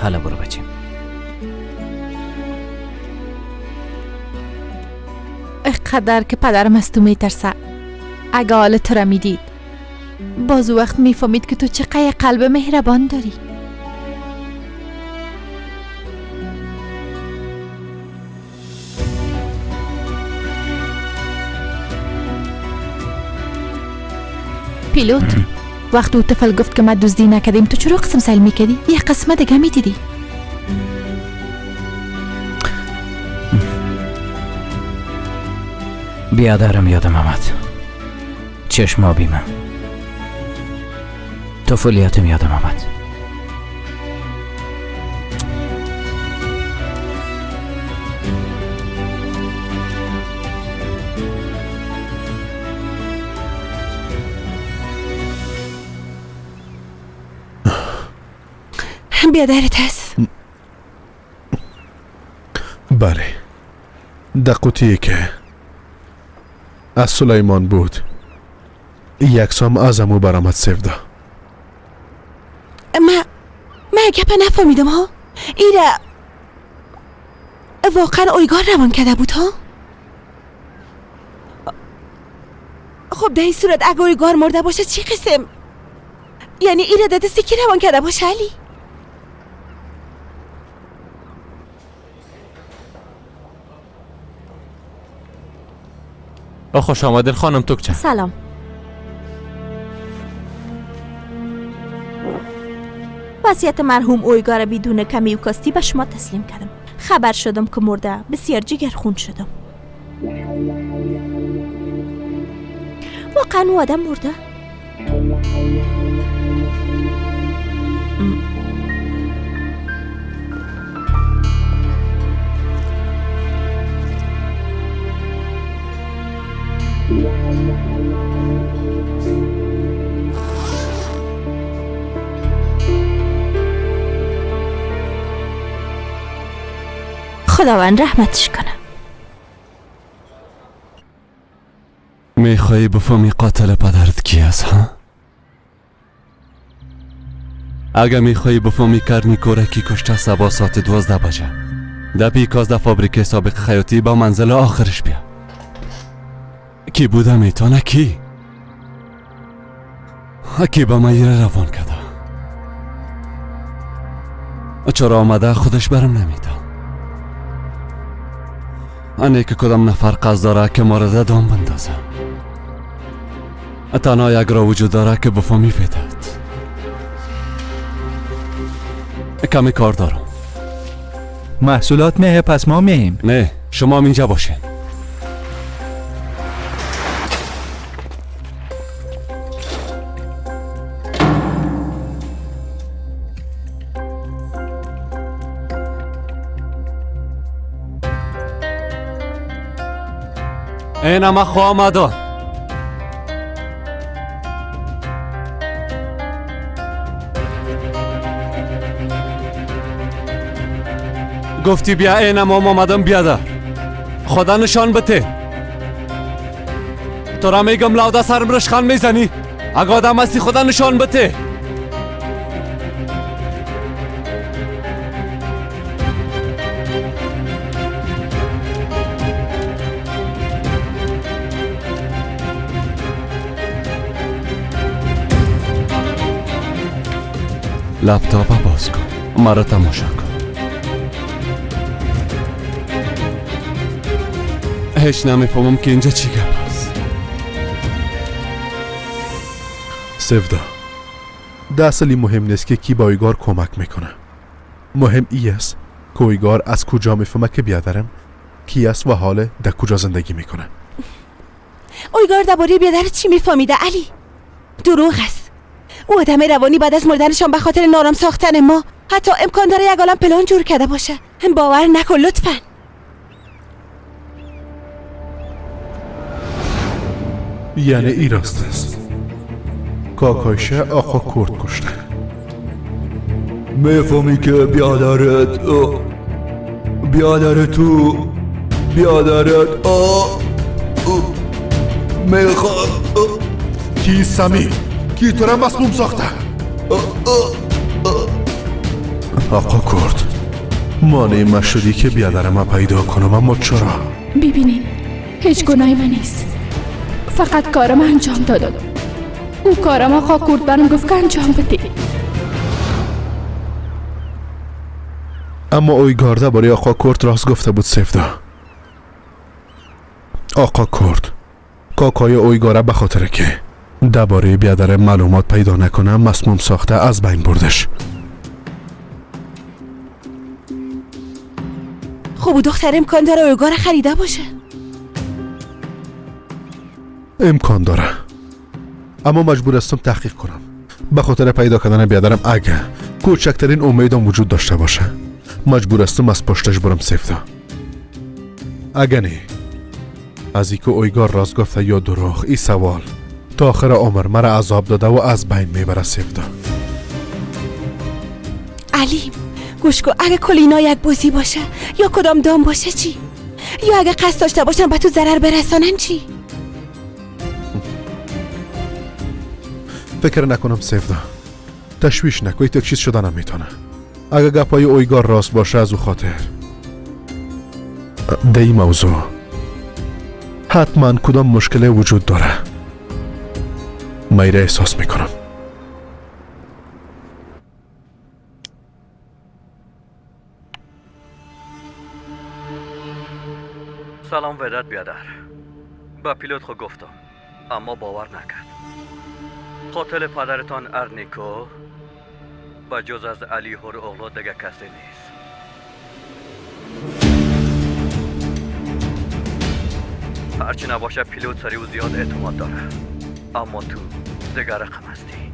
حالا برو بچه. قدر که پدرم از تو میترسه، اگه حال تو را میدید باز وقت میفهمید که تو چقدر قلب مهربان داری. پیلوت، وقت او طفل گفت که ما دزدی نکردیم، تو چرا قسم سیل میکردی؟ یه قسمه دیگه میدیدی. بیادرم یادم آمد، چشم بیمه طفولیتم یادم آمد. بیادرت هست؟ بله، در قوطیه که از سلیمان بود یک سام از امو برآمد سفدا. ما گپ نفهمیدم ها. ایره واقعا اویگار روان کرده بود ها. خب در این صورت اگه اویگار مرده باشه چی قسم؟ یعنی ایره در دست کی روان کرده باشه علی؟ خوش آمدین خانم توکچه. سلام. وصیت مرحوم اویگار بدون کمی و کاستی به شما تسلیم کردم. خبر شدم که مرده، بسیار جگر خون شدم. واقعا او آدم مرده؟ خداوند رحمتش کنه. میخوایی بفهمی قاتل پدرت کی است ها؟ اگه میخوایی بفهمی کرنی کوره کی کشته، صبح ساعت 12 بجه در پیکاز در فابریکه سابق خیاطی با منزل آخرش بیا. کی بوده میتونه؟ کی؟ کی با من روان کرده؟ چرا آمده خودش برم نمیده؟ ане که کدام نفر قصد داره که ما را در دام بندازه. تنها یک راه وجود داره که بفهمی فدت. کمی کار دارم. محصولات میه پس ما میهیم. نه شما هم اینجا باشین. اینم خو آمدن. گفتی بیا اینم آمدم بیادر. خدا نشان بده. تو را میگم لاودا سرم رشخان میزنی. اگه آدم هستی خدا نشان بده. لپتاپ باز کن، مرا تماشا کن. هیچ نمیفهمم که اینجا چی گپ است. سودا، در اصلی مهم نیست که کی با ایگار کمک میکنه. مهم ای است که ایگار از کجا میفهمه که بیادرم کی است و حال در کجا زندگی میکنه. ایگار درباره بیادر چی میفهمیده علی؟ دروغ است. او آدم روانی بعد از مردنشان به خاطر نارام ساختن ما حتی امکان داره یک عالم پلان جور کرده باشه. باور نکن لطفا. یعنی ای راست است. کاکایشه آقا کرد کشته. میفهمی که بیادرت بیادر تو بیادرت میخواد. کی سمی؟ کی تو را مسموم ساخته؟ آقا کرد مانع ما شدی که بیادر ما پیدا کنم، اما چرا؟ ببینین هیچ گناهی من نیست، فقط کارم انجام دادم. او کارم آقا کرد برم گفت که انجام بده. اما اویگارده برای آقا کرد راست گفته بود سفدا. آقا کرد کاکای اویگاره به خاطر که درباره بیادر معلومات پیدا نکنه مسموم ساخته از بین بردش. خب دختر امکان داره اویگاره خریده باشه. امکان داره، اما مجبور هستم تحقیق کنم به خاطر پیدا کردن بیادرم. اگه کوچکترین امیدم وجود داشته باشه مجبور هستم از پشتش برم سفتا. اگه نه از اینکه اویگار راست گفته یا دروغ، این سوال تا آخر عمر مرا عذاب داده و از بین میبره سفتا. علی گوش کن، اگه کل اینا یک بازی باشه یا کدام دام باشه چی؟ یا اگه قصد داشته باشن به تو ضرر برسانن چی؟ فکر نکنم سفدا. تشویش نکن، یک چیز شده نمیتونه. اگه گپای اویگار راست باشه از او خاطر در این موضوع حتما کدام مشکل وجود داره. من ایره احساس میکنم. سلام وداد بیادر. با پیلوت خود گفتم اما باور نکرد. قاتل پدرتان ارنیکو با جز از علی هور اغلو دیگه کسی نیست. هرچی نباشه پیلوت سری و زیاد اعتماد داره، اما تو دیگه رقم هستی.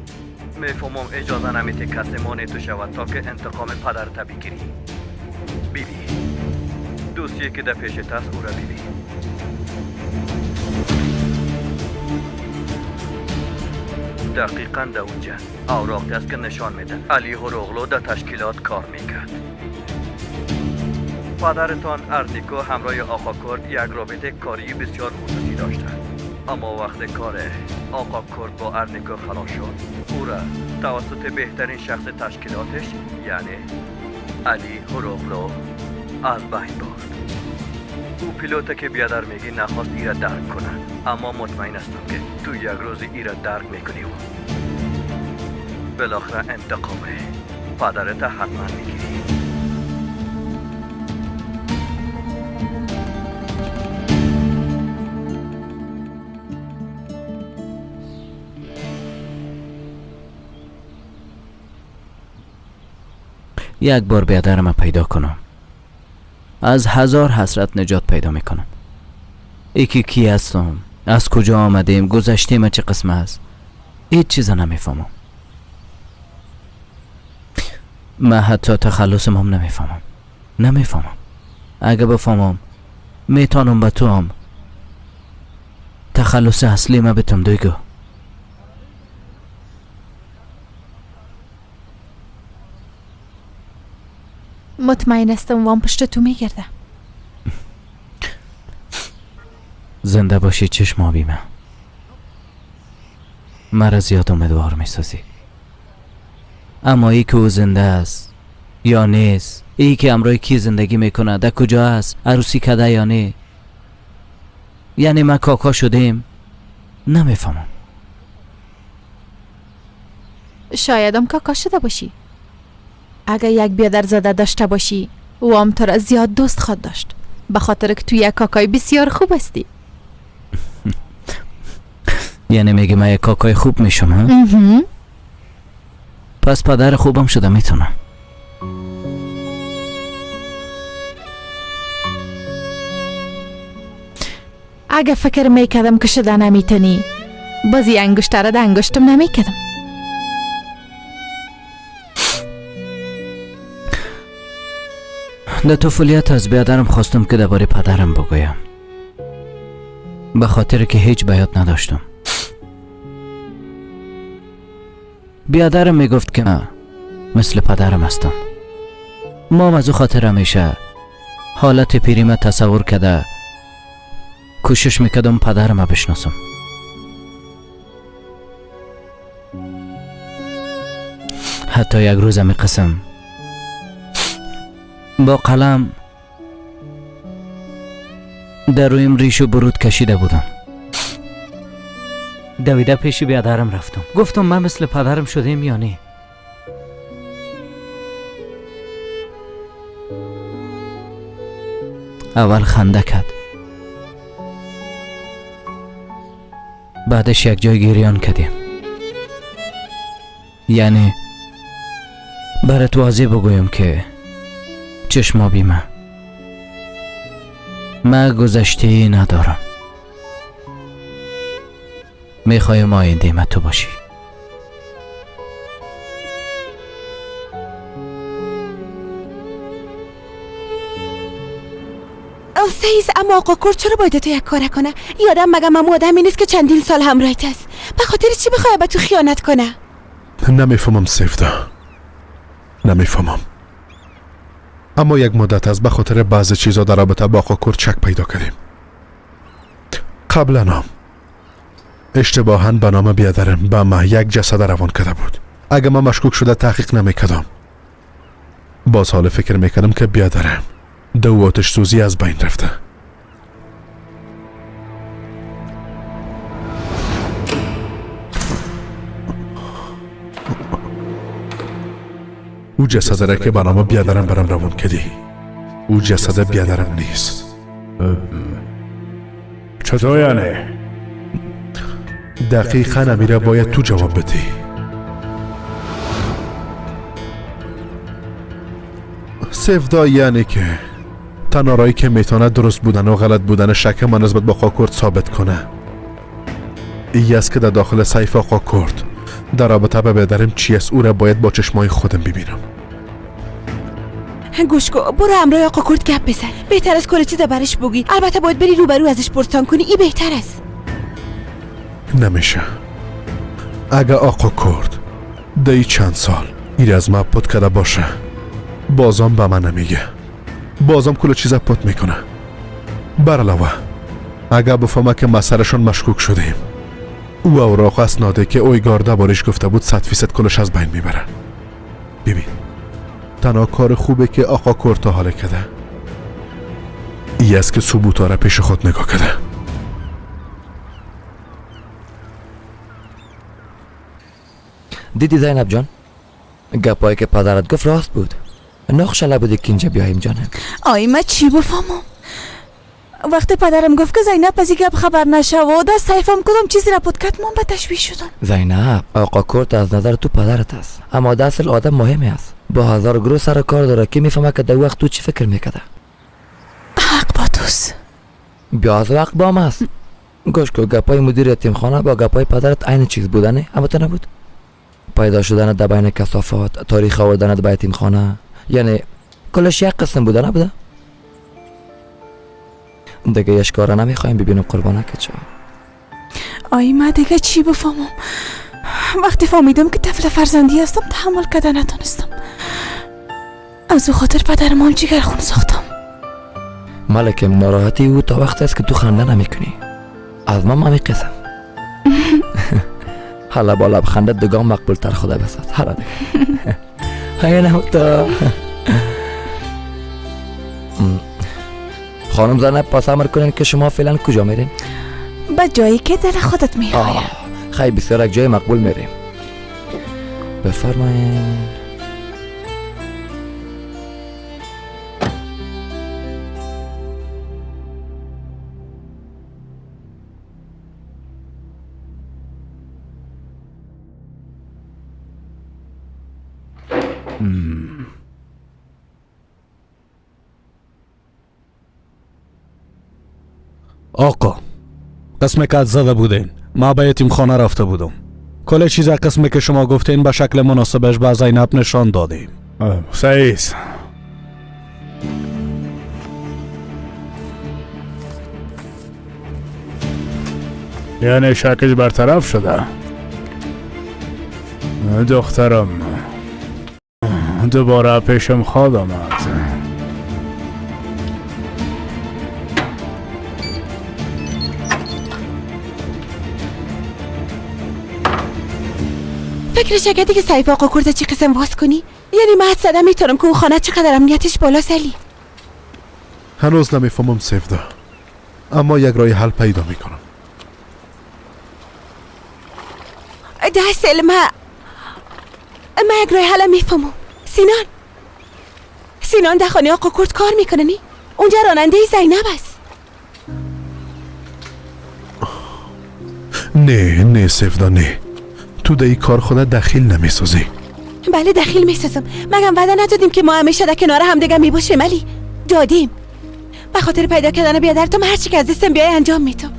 میفهمم اجازه نمیده کسی مانع تو شود تا که انتقام پدرت بگیری. بیبی دوستیه که در پیشت هست او را بیبی. دقیقا در اونجا اوراقی است که نشان میده علی هروغلو در تشکیلات کار میکرد. پدرتان ارنیکو همراه آقا کرد یک رابطه کاری بسیار خصوصی داشتند، اما وقت کار آقا کرد با ارنیکو خلاص شد، او را توسط بهترین شخص تشکیلاتش یعنی علی هروغلو از بین برد. او پیلوت که بیادر میگی نخواست ایره درک کنه، اما مطمئن هستم که تو یک روز ایره درک میکنی و بالاخره انتقام پدرت حتما میگیری. یک بار بیادرم پیدا کنم، از هزار حسرت نجات پیدا میکنم. ای کی هستم، از کجا آمدیم، گذشتیم چه قسم است، هیچ چیز نمیفهمم. من حتی تخلصم هم نمیفهمم. اگه بفهمم میتونم به تو هم تخلص اصلی ما بتم دویگو. مطمئن هستم وام پشت تو میگرده. زنده باشی چشم آبی من، مرا زیاد امیدوار میسازی. اما ای که او زنده است یا نیست، ای که امرای کی زندگی میکنه، در کجا است، عروسی کده یا نه، یعنی ما کاکا شدیم، نمیفهمم. شایدم کاکا شده باشی. اگر یک بیادر زده داشته باشی او هم تو را زیاد دوست خواد داشت، به خاطر که تو یک کاکای بسیار خوب هستی. یعنی میگه من یک کاکای خوب میشم؟ پس پدر خوبم شده میتونم. اگه فکر میکردم که شده نمیتونی، بازی انگشتره در انگشتم نمیکردم. در طفولیت از بیادرم خواستم که درباره پدرم بگویم، به خاطر که هیچ بیاد نداشتم. بیادرم میگفت که من مثل پدرم هستم. ما از او خاطر همیشه حالت پیریم تصور کرده کوشش میکردم پدرم بشناسم. حتی یک روز می قسم با قلم در رویم ریش و برود کشیده بودم. دویده پیش بیادرم رفتم، گفتم من مثل پدرم شدیم یا نه. اول خنده کرد، بعدش یک جای گریان کردیم. یعنی برات واضح بگویم که چشما بیمه من گذشته ندارم، میخوایم آینده ما تو باشی. سیز، اما آقا کرد چرا باید تو یک کاره کنه؟ یادم مگه ممو آدمی نیست که چندین سال همراهت است؟ به خاطر چی بخواه به تو خیانت کنه؟ نمیفهمم سیفدا، نمیفهمم. اما یک مدت از به خاطر بعض چیزا در رابطه با آقا کرد شک پیدا کردیم. قبلا هم اشتباهاً به نام بیادرم به ما یک جسد روان کرده بود. اگه ما مشکوک شده تحقیق نمیکردم، باز حال فکر میکردم که بیادرم دو آتش سوزی از بین رفته. او جسد را که به نام بیادرم برم روان کردی، او جسد بیادرم نیست. چطور یعنی؟ دقیقا امیره باید تو جواب بدی. سفدا یعنی که تنها راهی که میتونه درست بودن و غلط بودن شک من نسبت به آقا کرد ثابت کنه ای است که در داخل سیف آقا کرد در رابطه به بیادرم چی است، او را باید با چشمای خودم ببینم. گوش کن، برو همراه آقا کرد گپ بزن، بهتر از کل چیز برش بگی. البته باید بری روبرو ازش پرسان کنی، ای بهتر است. نمیشه. اگه آقا کرد دی چند سال ایر از ما پت کرده باشه، بازم به من نمیگه، بازم کل چیز پت میکنه. بر علاوه اگه بفهمه که ما سرشون مشکوک شدیم، او اوراق اسناده که اویگارده بارش گفته بود 100% کلش از بین میبره. ببین، تنها کار خوبه که آقا کرد تا حاله کرده ای است که ثبوتا را پیش خود نگاه کرده. دیدی زینب جان، گپایی که پدرت گفت راست بود. نخشله بودی که اینجا بیاییم جانم. آی من چی بفهمم؟ وقتی پدرم گفت که زینب از این گپ خبر نشود از سیفم کدام چیزی را پود کرد، من به تشویش شدم. زینب، آقا کرد از نظر تو پدرت است، اما در اصل آدم مهمی است. با هزار گروه سر کار داره که میفهمه که در وقت تو چی فکر میکرده. حق با توست. بیا از وقت با ما است. گوش کو، گپای مدیر یتیمخانه با گپای پدرت عین چیز بودنه، اما تو نبود. پیدا شدن در بین کثافات، تاریخ آوردن در یتیمخانه، یعنی کلش یک قسم بوده نبوده؟ دیگه یش کاره نمیخوایم ببینم قربانه که چه. آی من دیگه چی بفهمم؟ وقتی فهمیدم که طفل فرزندی هستم تحمل کرده نتونستم. از او خاطر پدرم هم جگر خون ساختم. ملکم ناراحتی او تا وقت است که تو خنده نمیکنی. از ما همی قسم. حالا با لبخنده دگان مقبول تر خدا بسات. حالا دیگه هی نموتا. خانم زنب پس امر کنین که شما فعلا کجا میرین؟ به جایی که دل خودت میخوای. خیلی بسیار یک جای مقبول میریم. بفرمایین. آقا قسم که زده بودین ما به یتیم خانه رفته بودم. کل چیز قسمی که شما گفتین به شکل مناسبش به زینب نشان دادیم. صحیح. یعنی شکش برطرف شده. دخترم دوباره پیشم خواد آمد. فکرش کردی که سیف آقا کرد چی قسم واز کنی؟ یعنی من حد زدم میتونم که اون خانه چقدر امنیتش بالا سلی. هنوز نمیفهمم سیفدا، اما یک راه حل پیدا میکنم. دست من یک راه حل میفهمم. سینان در خانه آقا کرد کار میکنه نی؟ اونجا راننده زینب است. نه نه سیفدا نه، تو در این کار خود دخیل نمیسازی. بله دخیل میسازم. مگم وعده ندادیم که ما همیشه در کنار همدیگه میباشیم؟ علی دادیم. به خاطر پیدا کردن بیادرتم هر چی که از دستم بیای انجام میتم.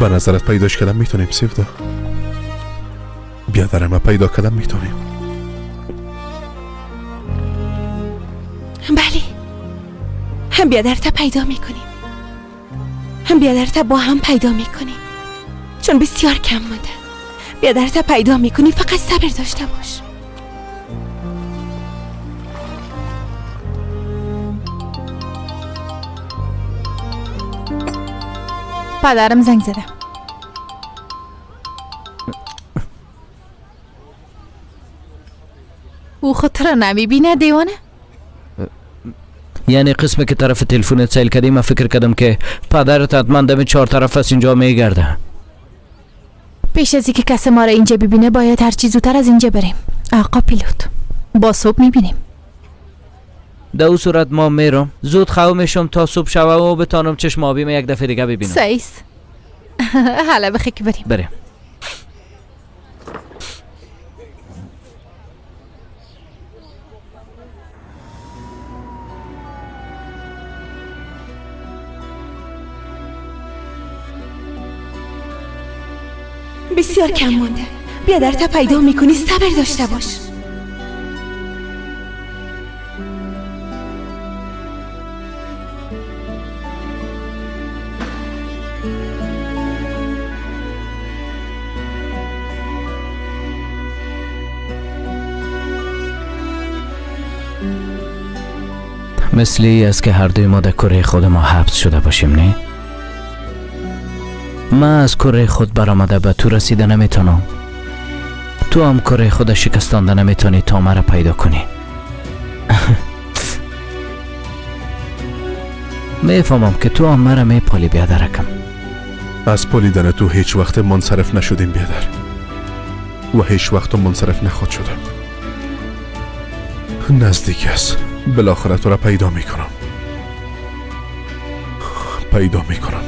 به نظرت پیداش کردم میتونیم سیفدا؟ بیادرم پیدا کردم میتونیم. بله هم بیادرت پیدا میکنیم، هم بیادرت با هم پیدا میکنیم، چون بسیار کم مانده. بیادرت پیدا میکنی، فقط صبر داشته باش. پدرم زنگ زده. او خود را نمیبینه دیوانه؟ یعنی قسمی که طرف تلفنت سیل کردی من فکر کردم که پدرت حتما دم چهار طرف از اینجا میگرده. پیش از اینکه کس ما را اینجا ببینه باید هر چی زودتر از اینجا بریم. آقا پیلوت با صبح میبینیم. در او صورت ما میرم زود خو میشم تا صبح شوه و بتانم چشم آبیم یک دفعه دیگه ببینم. سایس حالا بخی که بریم. بریم. بسیار کم مانده. بیادرت پیدا میکنی، صبر داشته باش. مثلی است که هر دوی ما در کره خود ما حبس شده باشیم. نه من از کره خود برآمده به تو رسیده نمیتونم، تو هم کره خود شکستانده نمیتونی تا مرا پیدا کنی. میفهمم که تو هم مرا میپالی بیادرکم. از پالیدن تو هیچ وقت منصرف نشدیم بیادر، و هیچ وقت منصرف نخواد شدم. نزدیک است. بالاخره تو را پیدا میکنم. پیدا میکنم.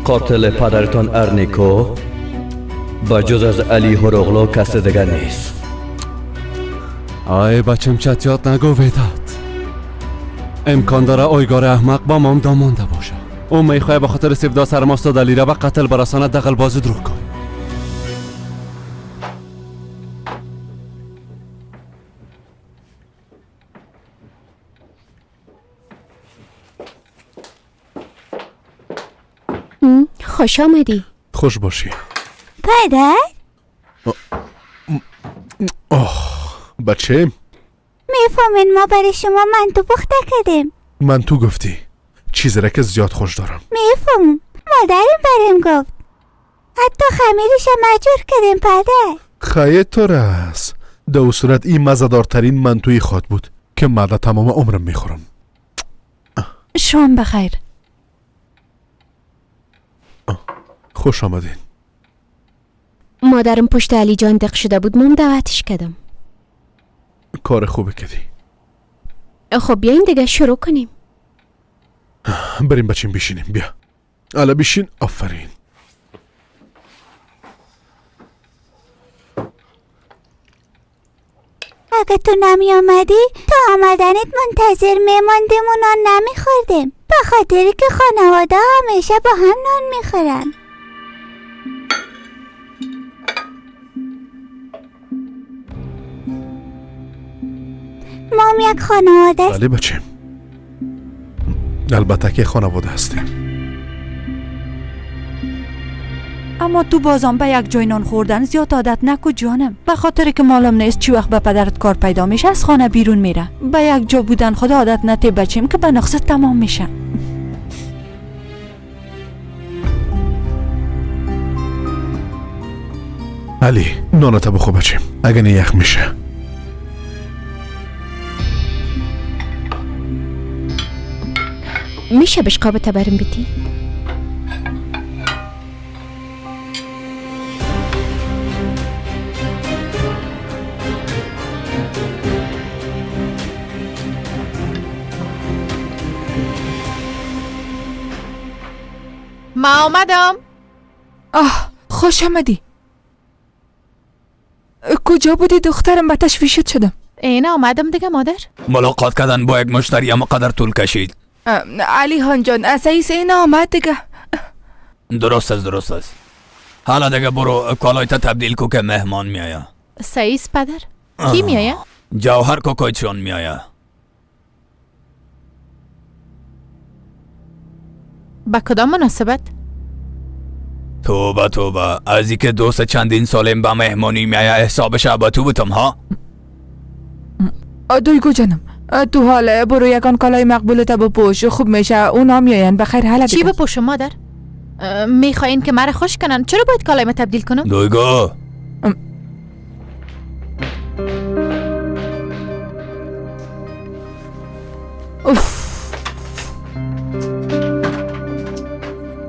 قاتل پدرتان ارنیکو با جز از علی هروغلو کس دیگر نیست. آی بچم چتیات نگو وداد. امکان داره آیگار احمق با مام دامانده باشه. او میخواه به خاطر سیفدا سرماست دلی را به قتل برساند دغل بازی دروغ کن. خوش آمدی. خوش باشی. پدر؟ آه بچه، میفهمین ما برای شما منتو پخته کردیم. منتو گفتی چیزی را که زیاد خوش دارم. میفهمم، مادرم بریم گفت. حتی خمیرش مجور کردیم پدر. خیلی تو رس. در صورت این مزه‌دارترین منتوی خود بود که من تمام عمرم میخورم. شام بخیر. خوش آمدین. مادرم پشت علی جان دق شده بود، مام دعوتش کردم. کار خوبه کردی. خب بیاین دیگه شروع کنیم. بریم بچیم بشینیم. بیا حالا بشین. آفرین. اگه تو نمی آمدی تا آمدنت منتظر میماندیم و نان نمیخوردیم، به خاطری که خانواده همیشه با هم نان میخورن. ما هم یک خانواده است. بله بچه، البته که خانواده هستیم. اما تو بازم به یک جای نان خوردن زیاد عادت نکو جانم، به خاطر که معلوم نیست چی وقت به پدرت کار پیدا میشه از خانه بیرون میره. به یک جا بودن خدا عادت نتی بچیم که به نقص تمام میشه. علی نانتا بخو بچیم، اگه نه یخ میشه. میشه بشقابت برم بدی؟ ما آمدم. آه خوش آمدی. کجا بودی دخترم؟ به تشویشت شدم. اینه آمدم دیگه مادر. ملاقات کردن با یک مشتری اما قدر طول کشید. علی خان جان سعیس اینه آمد دیگه. درست است درست است. حالا دیگه برو کالایت تبدیل کو که مهمان میآید. سعیس پدر کی میآید؟ جوهر کوکایچان میآید. با کدام مناسبت؟ توبه توبه، از اینکه دوست چندین سالم به مهمانی میآید حسابش با تو بودم ها؟ دویگو جانم تو حال برو یکان کالای مقبولت بپوش خوب میشه، اونا میآین بخیر. حالا چی بپوشم مادر؟ میخواین که مرا خوش کنن، چرا باید کالای تبدیل کنم؟ دویگو اوف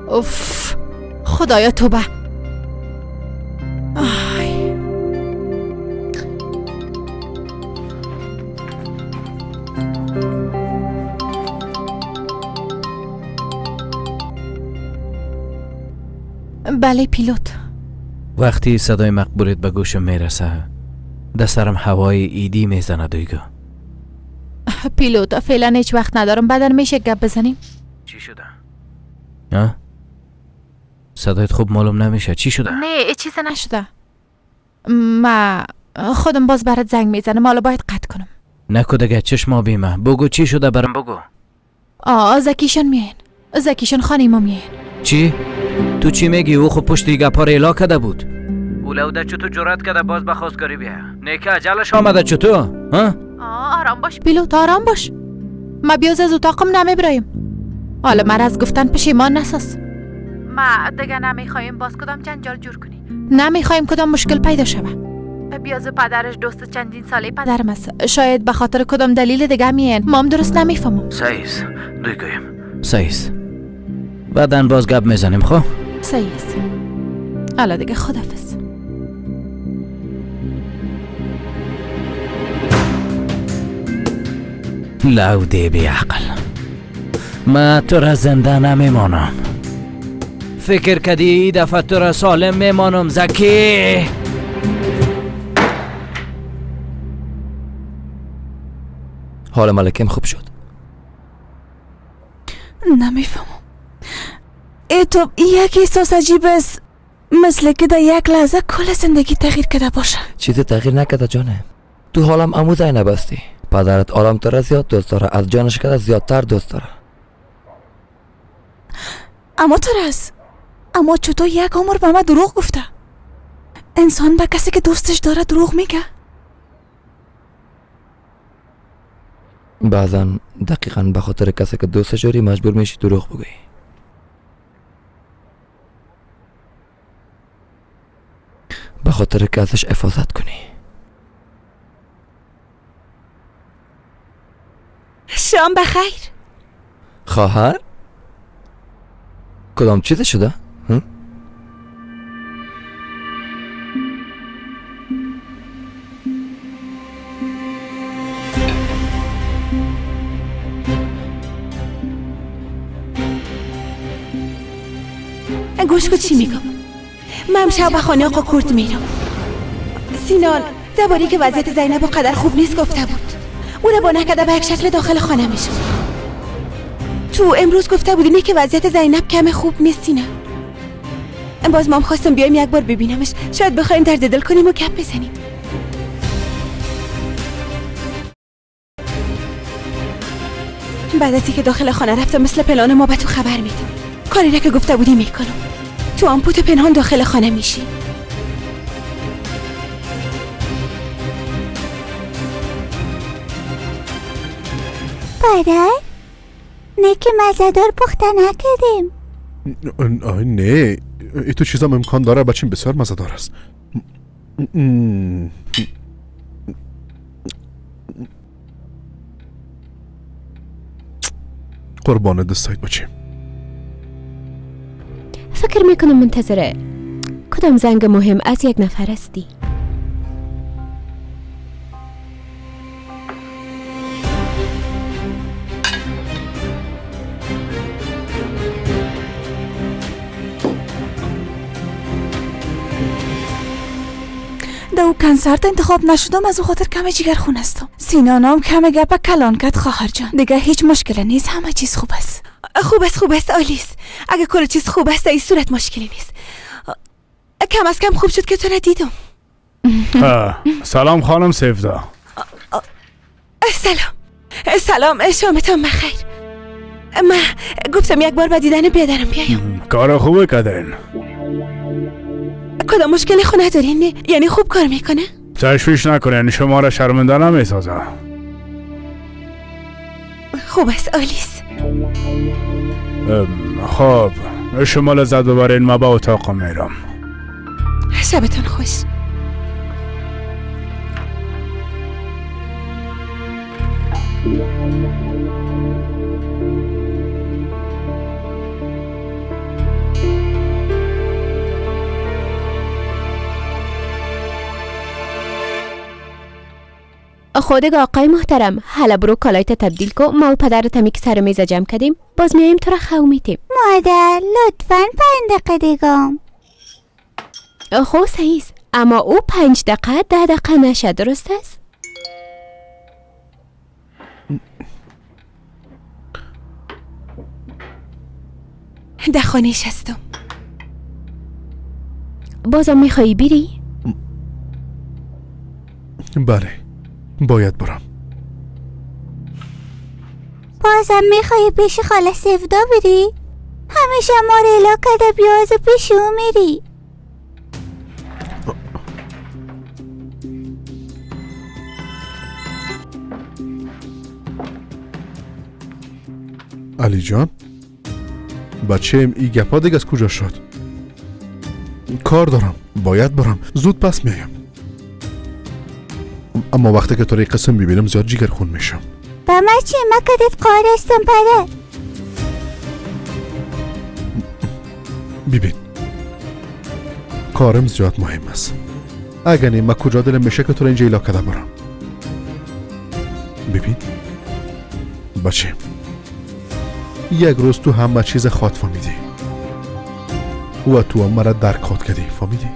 اوف خدایا توبه. آی. بله پیلوت. وقتی صدای مقبولت به گوشم میرسه در سرم هوای ایدی میزنه دویگو. پیلوت فعلا هیچ وقت ندارم، بعدا میشه گپ بزنیم؟ چی شده؟ ها؟ صدایت خوب معلوم نمیشه، چی شده؟ نه چیزی نشده، ما خودم باز برات زنگ میزنم، حالا باید قطع کنم. نکو دیگه چشما بیمه، بگو چی شده برام بگو. آه زکیشان میین، زکیشان خانه ما میین. چی؟ تو چی میگی؟ او خب پشت گپا را اعلا کرده بود. او لوده چطور جرأت کرده باز به خواستگاری بیا؟ نیکه عجلش آمده چطور؟ ها؟ آرام باش پیلوت، آرام باش. ما بیاز از اتاقم نمیبرایم. حالا مرا از گفتن پشیمان نساز. ما دیگه نمیخوایم باز کدام جنجال جور کنی، نمیخوایم کدام مشکل پیدا شوه. بیاز پدرش دوست چندین ساله پدرم است، شاید به خاطر کدام دلیل دیگه میین، ما هم درست نمیفهمم. سایز دویگویم سایز بعدا باز گپ میزنیم خب؟ صحیح است. حالا دیگه خدافظ. لودی بی عقل، من تو را زنده نمیمانم. فکر کردی ای دفعه تو را سالم میمانم زکی؟ حال ملکم خوب شد؟ نمیفهمم. ای تو یک احساس عجیب است، مثل که در یک لحظه کل زندگی تغییر کرده باشه. چیزی تغییر نکرده جانم. تو حالم عمو زینب هستی. پدرت آرام تو را زیاد دوست داره، از جانش کرده زیادتر دوست داره. اما تو راست، اما چطور یک عمر به من دروغ گفته؟ انسان به کسی که دوستش داره دروغ میگه؟ بعضا دقیقا به خاطر کسی که دوستش داری مجبور میشی دروغ بگویی. به خاطر که ازش حفاظت کنی. شام بخیر. خواهر؟ کدام چیز شده؟ گوش کن چی میگم. من امشب به خانه آقا کرد میرم. سینان درباره که وضعیت زینب قدر خوب نیست گفته بود. او را با نکرده به یک شکل داخل خانه میشد. تو امروز گفته بودی نه که وضعیت زینب کم خوب نیست سینا. باز مام خواستم بیایم یک بار ببینمش، شاید بخوایم درد دل کنیم و گپ بزنیم. بعد از اینکه داخل خانه رفتم مثل پلان ما به تو خبر میدم. کاری را که گفته بودی میکنم. تو آمپوت پنهان داخل خانه میشی. پدر، نه که مزدار پخته نکردیم. نه، ای تو چیزام امکان داره بچیم بسیار مزدار است. قربان دستایت بچیم. فکر میکنم منتظره کدام زنگ مهم از یک نفر هستی. دو کنسرت انتخاب نشدم، از او خاطر کم جگر خون هستم. سینانام کم گپ کلان کرد خواهر جان. دیگه هیچ مشکل نیست، همه چیز خوب است. خوب است، خوب است، عالی است. اگه کل چیز خوب است این صورت مشکلی نیست. کم از کم خوب شد که تو را دیدم. سلام خانم سیفدا. سلام سلام، شامتان بخیر. من گفتم یک بار به دیدن بیادرم بیایم. کار خوبه کردین. کدام مشکل خونه دارین؟ یعنی خوب کار میکنه؟ تشویش نکنین، شما را شرمنده نمیسازم. خوب است، عالی است. خب شما لذت ببرین، ما به اتاقم میرم. شبتان خوش. خودگ آقای محترم، حالا برو کالایت تبدیل کو. ما و پدرت همی که سر میز جمع کردیم، باز میایم تو را خو میتیم. مادر لطفاً 5 دقیقه دیگم. خو صحیح است، اما او 5 دقیقه 10 دقیقه نشه، درست است؟ در خانه نشستم. بازم میخوایی بری؟ بله باید برم. بازم میخوایی پیش خاله سفدا بری؟ همیشه ما رو الا کده بیاز پیش او میری. علی جان، بچه ای گپا دیگه از کجا شد؟ کار دارم، باید برم، زود پس میایم. اما وقتی که تو را قسم ببینم زیاد جگر خون میشم. با من چی؟ من کدت قار هستم پدر. ببین، کارم زیاد مهم است. اگر نه من کجا دلم میشه که تو رو اینجا ایلا کده برم. ببین بچه، یک روز تو همه چیز خواد فهمیدی و تو هم مرا درک خواد کردی، فهمیدی؟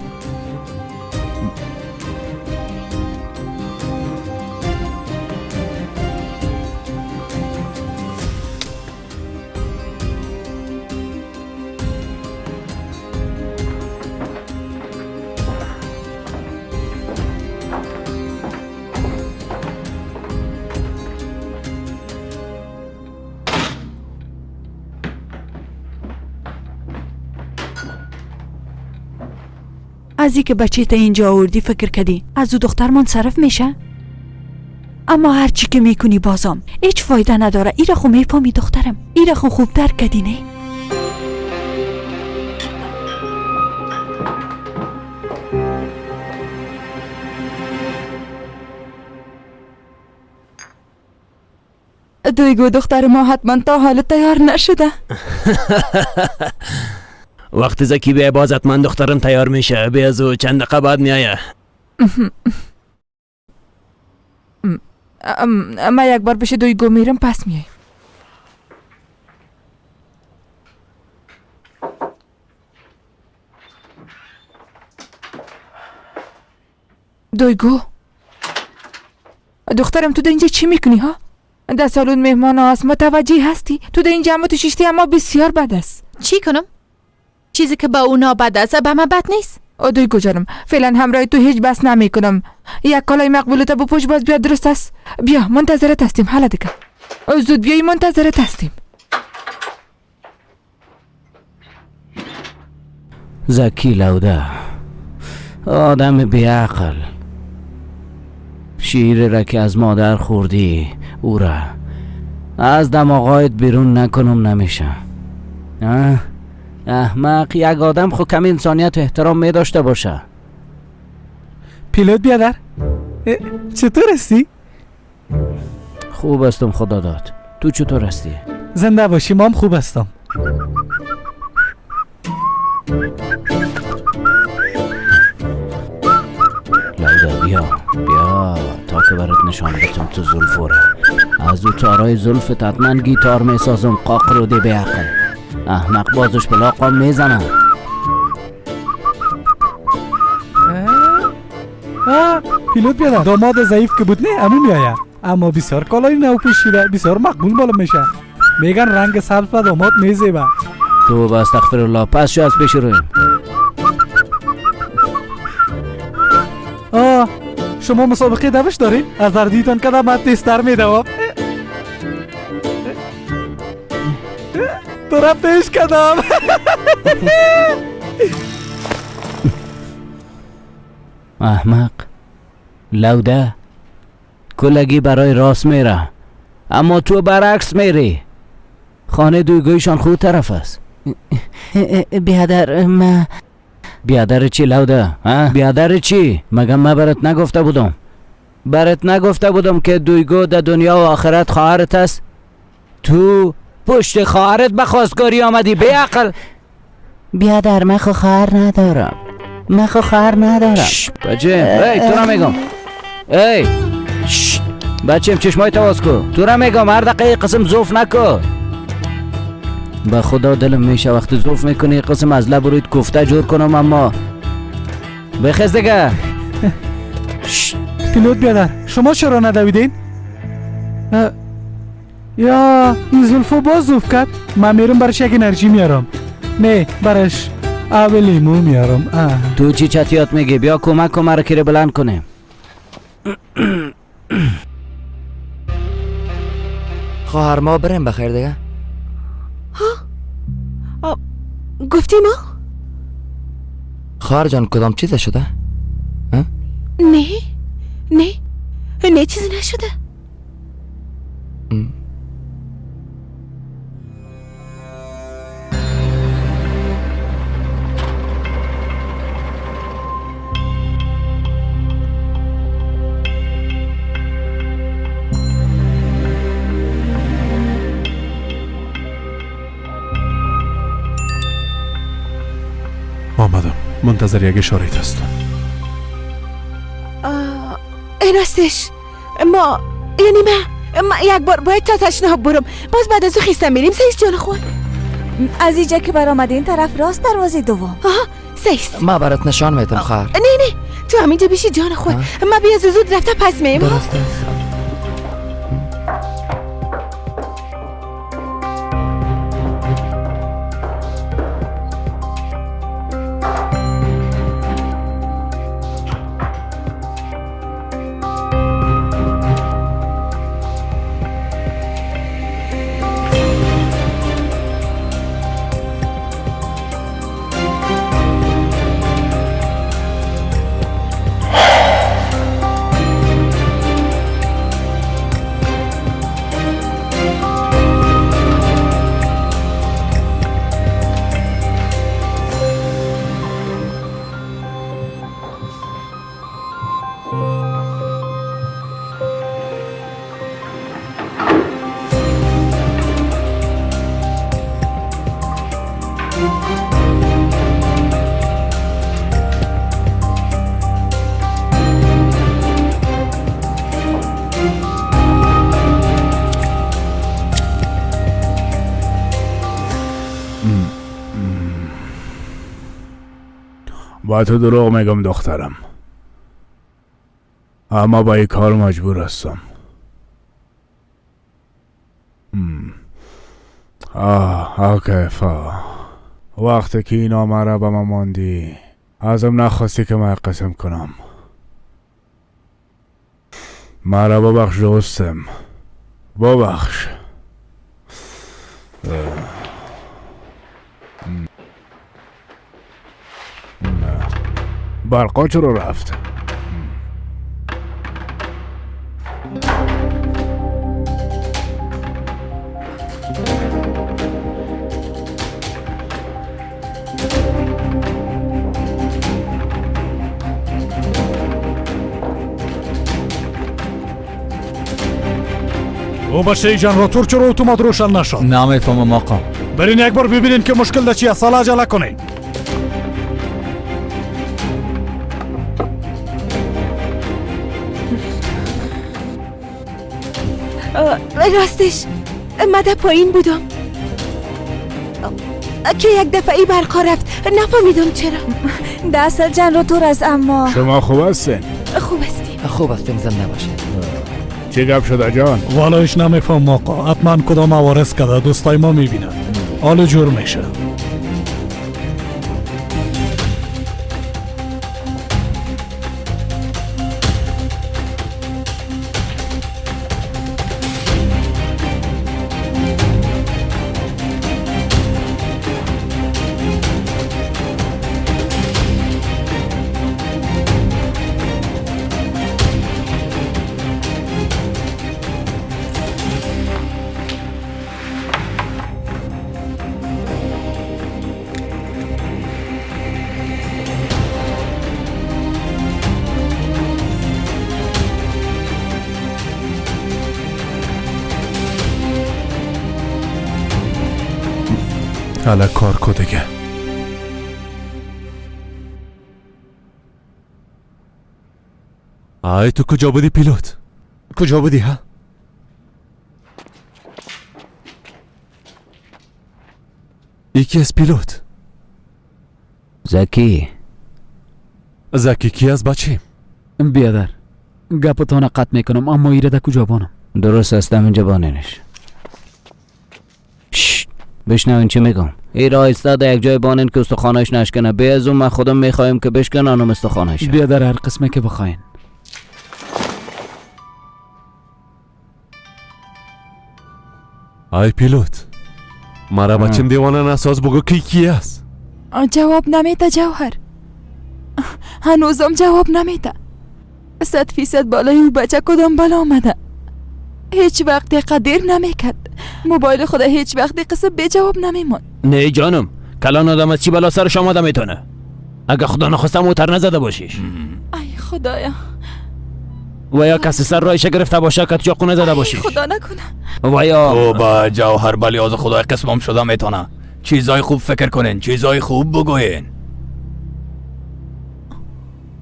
از اینکه بچه تا اینجا آوردی فکر کردی از او دختر منصرف میشه؟ اما هر چی که میکنی بازم هیچ فایده نداره. ایره خو میفهمی دخترم، ایره خو خوب درک کردی نه؟ دویگو دختر ما حتما تا حال تیار نشده. وقتی زکی به باز حتما دخترم تیار میشه. به از او چند دقیقه بعد میایه. ما یک بار بشه دویگو میرم پس میای. دویگو دخترم تو در اینجا چی میکنی ها؟ در سالن مهمان هاست، متوجه هستی؟ تو در اینجا اما تو شیشتی، اما بسیار بد است. چی کنم؟ چیزی که با اونا بد است به من بد نیست. دویگو جانم فعلا همراه تو هیچ بس نمی کنم. یک کالای مقبولت بپوش باز بیا، درست است؟ بیا منتظرت هستیم. حالا دیگه زود بیای، منتظرت هستیم. زکی لوده آدم بیعقل، شیر را که از مادر خوردی او را از دماغایت بیرون نکنم نمیشه. احمق، یک آدم خو کم انسانیت و احترام می داشته باشه. پیلوت بیادر چطور هستی؟ خوب هستم خدا داد. تو چطور هستی؟ زنده باشی، مام خوب هستم. لوده بیا بیا تا که برات نشان بدم تو زلفوره. از او تارای زلفت حتما گیتار میسازم. قاق رو دی بیعقل، احمق بازش بلاقام میزنم. پیلوت بیادر داماد ضعیف که بود نه امو میآید، اما بسیار کالای نو پوشیده، بسیار مقبول بالا میشه. میگن رنگ سبز به داماد میزیبه. تو با استغفر الله، پس شو از پیش رویم. شما مسابقه دوش دارین؟ از دردیتان کدام من تیزتر میدوم. تو را پیش کدام. احمق لوده، کلگی برای راست میره اما تو برعکس میری. خانه دویگویشان خود طرف است. بیادر ما بیادر چی لوده؟ بیادر چی؟ مگه من برات نگفته بودم؟ برات نگفته بودم که دویگو در دنیا و آخرت خواهرت است؟ تو پشت خواهرت به خواستگاری آمدی بیعقل. بیادر من خو خواهر ندارم، من خو خواهر ندارم. بچه ای تو را میگم، ای بچه چشمای تواز کو، تو را میگم هر دقیقه قسم زوف نکن. به خدا دلم میشه وقتی زوف میکنی قسم از لب رویت کوفته جور کنم، اما بخیز دیگه. پیلوت بیادر شما چرا ندویدین؟ یا این زلفو باز زوف کرد. من میرم برش یک انرژی میارم. نه برش آب لیمو میارم. تو چی چتیات میگی؟ بیا کمک کن مرا کیره بلند کنیم. خواهر ما بریم بخیر دیگه. ها گفتی ما؟ خواهر جان کدام چیز شده؟ نه نه نه چیزی نشده. منتظر یک اشاره هستم. راستش ما یعنی ما یک بار باید تا تشناب برم، باز بعد از او خیستم میریم. سیس جان خود از اینجا که برآمدی این طرف راست دروازه دوم. آها سیس، ما برات نشان میتم خواهر. نه نه تو همینجا بیشی جان خود، ما بیا زود رفته پس میم. درست است. با تو دروغ میگم دخترم، اما با این کار مجبور هستم. آه وقتی که این آمره به ما ماندی ازم نخواستی که من قسم کنم. مرا ببخش دوستم، ببخش. برقا چرا رفت؟ او بچه جنراتور چرا اتومات روشن نشد؟ نمیفهمم آقا. برین یک بار ببینین که مشکل در چی است. عجله کنین. راستش من در پایین بودم که یک دفعه برقا رفت، نفهمیدم چرا. در اصل جنراتور است. اما شما خوب هستین؟ خوب هستیم، خوب هستیم، زنده باشید. چه گپ شده جان؟ والایش نمیفهم آقا، حتما کدام عوارض کرده. دوستای ما میبینن حال جور میشه. حالا کار کو دیگه. آی تو کجا بودی پیلوت؟ کجا بودی ها؟ یکی از پیلوت. زکی. زکی کی از بچه؟ بیادر گپتان قطع میکنم، اما ایره در کجا بانم؟ درست است، اینجا بانینش. بشنوین چی میگم. ای را ایستاده یک جای بانین که استخوانش نشکنه. به از اون من خودم میخوایم که بشکنانم استخوانش. بیا در هر قسمه که بخواین. آی پیلوت، مرا بچم دیوانه نساز، بگو کی کی است؟ جواب نمیده جوهر، هنوزم جواب نمیده. 100% بالای او بچه کدام بلا آمده. هیچ وقت قدیر نمیکرد. موبایل خدا هیچ وقت قصه به جواب نمیمون. نه جانم، کلان آدم از چی بلا سرش آمده میتونه؟ اگه خدا نخواسته موتر نزده باشیش. ای خدایا. و یا کسی سر رایش گرفته باشه که چاقو نزده باشیش. خدا نکنه. و یا او با جوهر بلیاز خدای قسمم شده میتونه. چیزای خوب فکر کنین، چیزای خوب بگوین.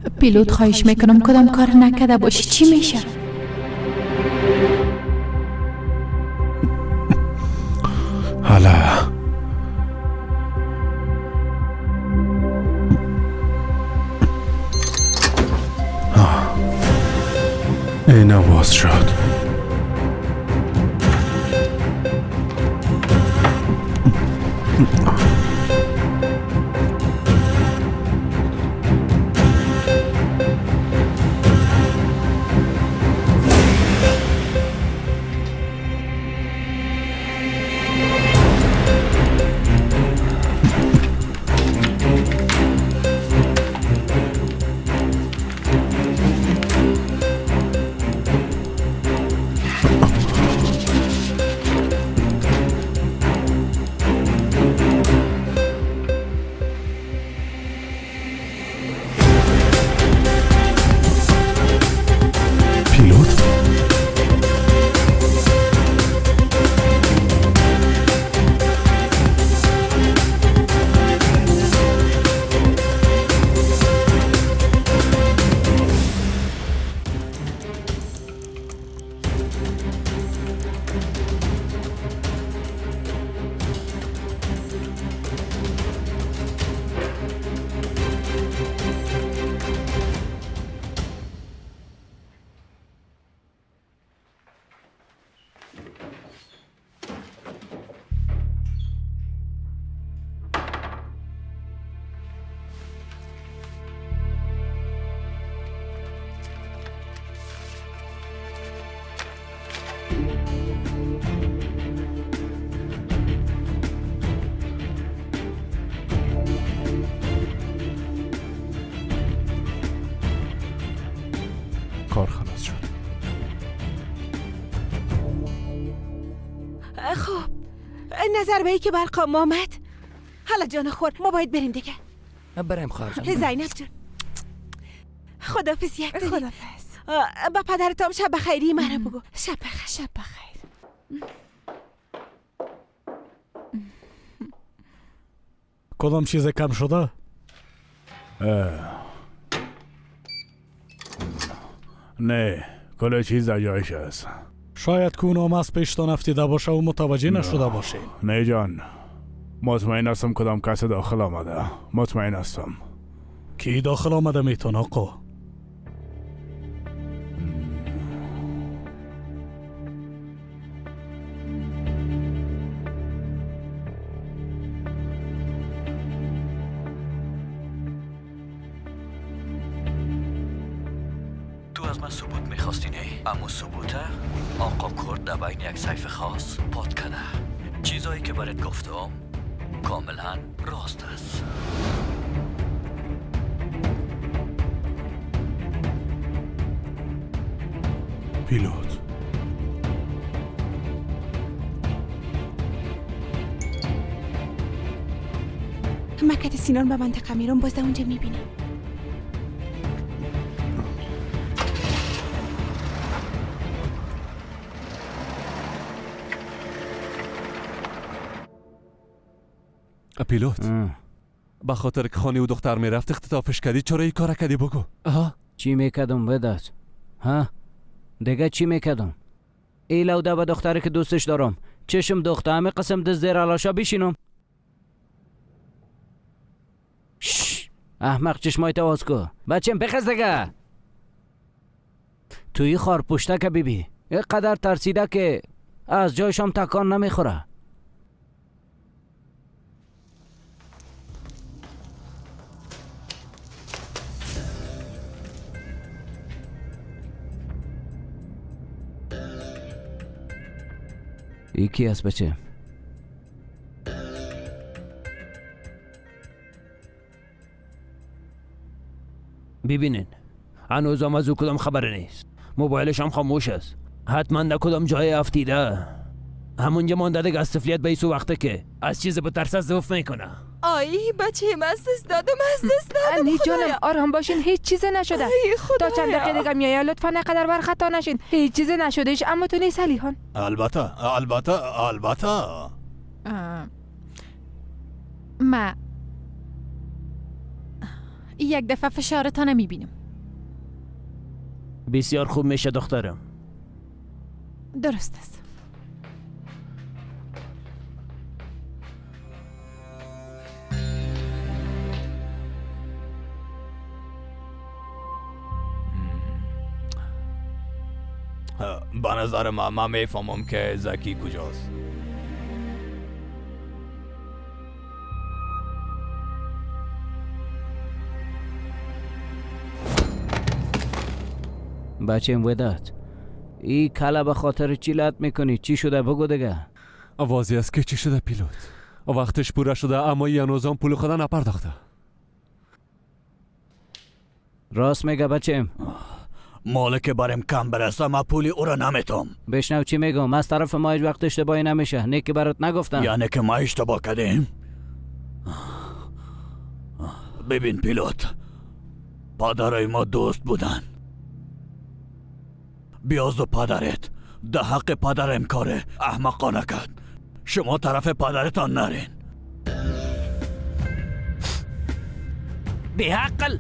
پیلوت خواهش میکنم کدام کار نکرده باشی چی میشه؟ حالا اینا باز شد. کار خلاص شد. خب نظر به ای که برق آمد. حالا جان خور ما باید بریم دیگه. بریم خواهر جان. زینب جان خدافظ. یک خدافظ. با پدرتام شب بخیری مرا بگو. شب بخیر. شب بخیر. کدام چیز کم شده؟ نه کل چیز در جایش است. شاید که اون از پیشتان افتیده باشه و متوجه نشده باشه. نه جان، مطمئن هستم کدام کس داخل آمده. مطمئن هستم. کی داخل آمده میتونه آقا؟ از من ثبوت میخواستی نه؟ اما ثبوته آقا کرد در بین یک سیف خاص پاد کنه. چیزایی که برات گفتم کاملا راست است. پیلوت مکت سینان به منطقه میرم، باز در اونجا میبینم. پیلوت به خاطر که خانه و دختر میرفت اختطافش کردی، چرا این کار کردی بگو؟ چی میکردم بدات؟ ها؟ دیگه چی میکردم؟ ای لوده به دختری که دوستش دارم چشم دخته همه قسم دست زیر علاشا بشینم. شش احمق چشمای تواز کو بچم بخز دیگه. توی خار پشته که بیبی اینقدر ترسیده که از جایشم تکان نمیخوره. یکی است بچه؟ ببینین هنوزم از او کدام خبر نیست. موبایلش هم خاموش است. حتما در کدام جای افتیده، همونجا مانده دیگه. از طفلیت به ایسو وقته که از چیز بترسه ضعف میکنه. آی بچه من از دست دادم، از دست دادم. نه جانم آرام باشین، هیچ چیز نشده. تا چند دقیقه دیگه میایه، لطفا نقدر بر خطا نشین. هیچ چیز نشده ایش، اما تو نیست علیهان. البته البته البته ما یک دفعه فشارتان میبینم. بسیار خوب میشه دخترم. درست است. به نظر ما میفهمم که زکی کجاست. بچیم وداد، ای کلا به خاطر چی لط میکنی؟ چی شده بگو دیگه. واضح است که چی شده پیلوت. وقتش پوره شده اما این هنوزم پول خدا نپرداخته. راست میگه بچیم. مالک برم کم برسه ما پولی او را نمیتم. بشنو چی میگم، از طرف ما هیچ وقت اشتباهی نمیشه. نه که برات نگفتم. یعنی که ما اشتباه کردیم؟ ببین پیلوت، پدرای ما دوست بودن. بیاز و پدرت ده حق پدرم کاره احمقانه کرد. شما طرف پدرتان نرین. بی عقل.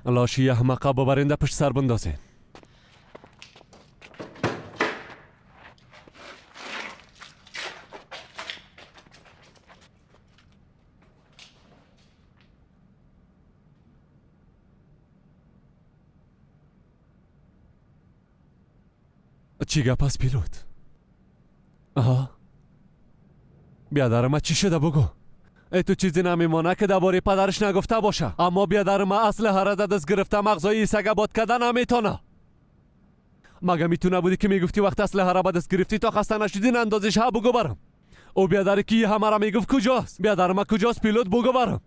لاشی احمقه ببرنده پشت سر بندازین. چی گپ است پیلوت؟ آها بیادر ما چی شده بگو. ای تو چیزی نمیمانه که درباره پدرش نگفته باشه، اما بیادر ما اصل را دست گرفته مغزای سگ باد کردن نمیتونه. مگه میتونه بودی که میگفتی وقت اصل را به دست گرفتی تا خسته نشدی اندازش ها بگو برم. او بیادر کی همه را میگفت کجاست؟ بیادر ما کجاست پیلوت بگو برم.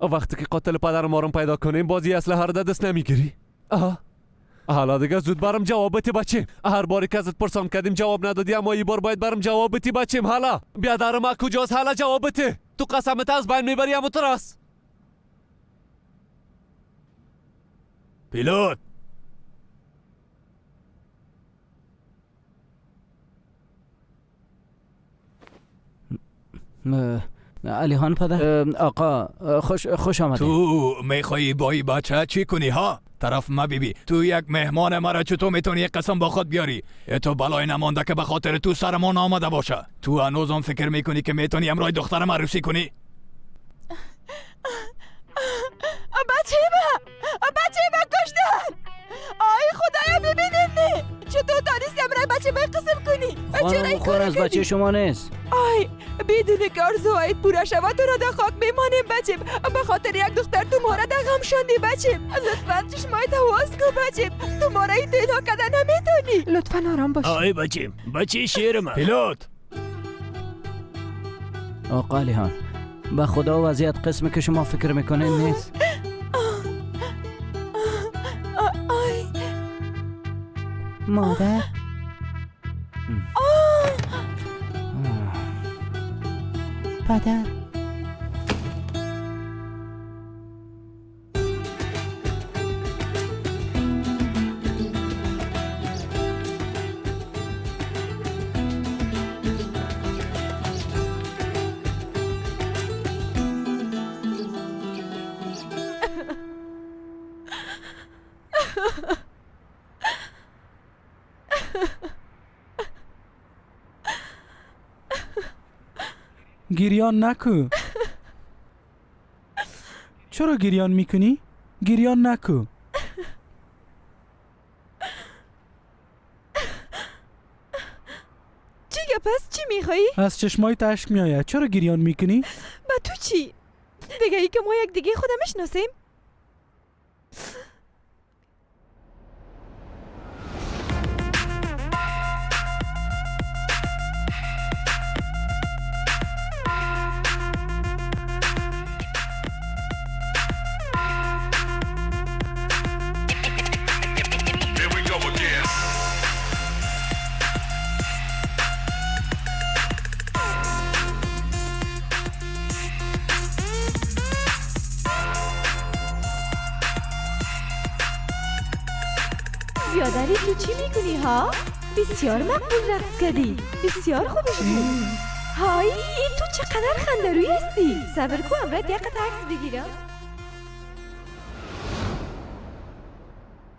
وقتی که قاتل پدر ما رو پیدا کنیم بازی اسلحه را دست نمیگیری؟ آها حالا دیگه زود برم جواب بده بچیم. هر باری که ازت پرسان کردیم جواب ندادی، اما این بار باید برم جواب بده بچیم. حالا بیادر ما کجاست؟ حالا جواب بده. تو قسمت از بین میبری اما تو راست. پیلوت علیخان پدر، آقا خوش آمدید. تو میخوایی با این بچه چی کنی ها؟ طرف ما بیبی، تو یک مهمان مرا چطور میتونی یک قسم با خود بیاری؟ تو بلای نمانده که به خاطر تو سرمان آمده باشه. تو هنوزم فکر میکنی که میتونی امرای دخترم عروسی کنی؟ بچه ما کشتن. آی خدایا ببینین نه چطور دانستی امرای بچه ما قسم کنی؟ خانم خور از بچه شما نیست. آی بدون که آرزوهایت پورا شود تو را در خاک میمانیم بچه. به خاطر یک دختر تو ما را در غم شاندی بچه. لطفا چشمایت واز کن بچه، تو ما را این تنها کردن نمیتونی. لطفا آرام باش. آی بچیم، بچه شیر من. پیلوت آقا علیخان، به خدا وضعیت قسمی که شما فکر میکنین نیست. مادر پدر گریان نکو. چرا گریان میکنی؟ گریان نکو. چی گپ است؟ چی نمیخوایی؟ از چشمای اشک میآید. چرا گریان میکنی؟ با تو چی؟ دیگه ای که ما یک دیگه خودم میشناسیم. بیادری تو چی میکنی ها؟ بسیار مقبول رقص کردی، بسیار خوبش بود. های تو چقدر خنده روی هستی. صبر کو امرت یک قطع عکس بگیرم.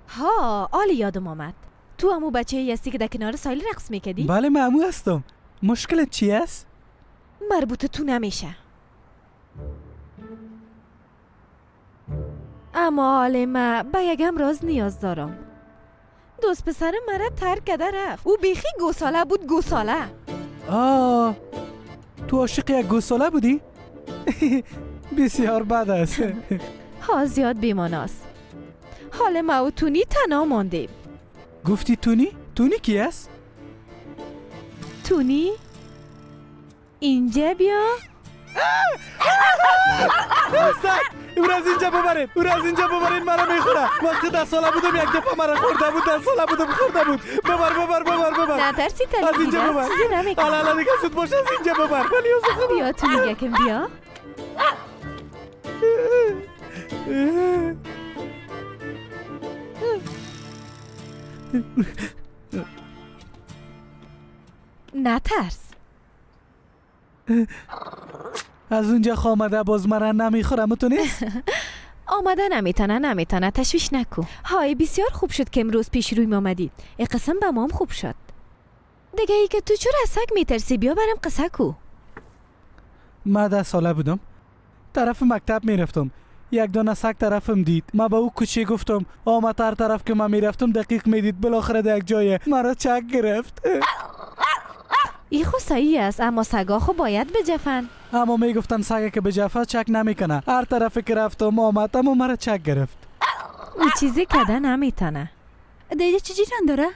ها آلی یادم آمد، تو همو بچه هستی که در کنار ساحل رقص میکردی؟ بله من همو هستم. مشکلت چی است؟ مربوط تو نمیشه. اما حال من به یکم راز نیاز دارم. دوست پسر مرا ترک کرده رفت. او بیخی گوساله بود، گوساله. آه تو عاشق یک گوساله بودی؟ بسیار بد است. ها زیاد بیماناست. حال ما و تونی تنها ماندیم. گفتی تونی؟ تونی کی است؟ تونی؟ اینجا بیا. او را از اینجا ببرین، او را از اینجا ببرین، مرا میخوره. وقتی 10 ساله بودم یک دفعه مرا خورده بود، 10 ساله بودم خورده بود. ببر ببر ببر ببر. نه ترسی ترسی از اینجا ببر. حالا حالا دیگه زود باش از اینجا ببر. ولی از خدا بیا تو میگه کم بیا. نه ترس. از اونجا آمده باز مرا نمیخورم تو نیست؟ آمده نمیتونه نمیتونه، تشویش نکو. های بسیار خوب شد که امروز پیش روی آمدی. ای قسم به مام خوب شد. دیگه ای که تو چرا از سگ میترسی؟ بیا برم قصه کو. من 10 ساله بودم، طرف مکتب میرفتم. یک دانه سگ طرفم دید. من به او کوچه گفتم، آمد هر طرف که من میرفتم دقیق میدید. بالاخره در یک جای مرا چک گرفت. ای خو صحیح است، اما سگا خو باید بجفن. اما میگفتن سگه که بجفه چک نمیکنه. هر طرف که رفتم آمد اما مرا چک گرفت. او چیزی کده نمیتونه. دیگه چی جیران داره؟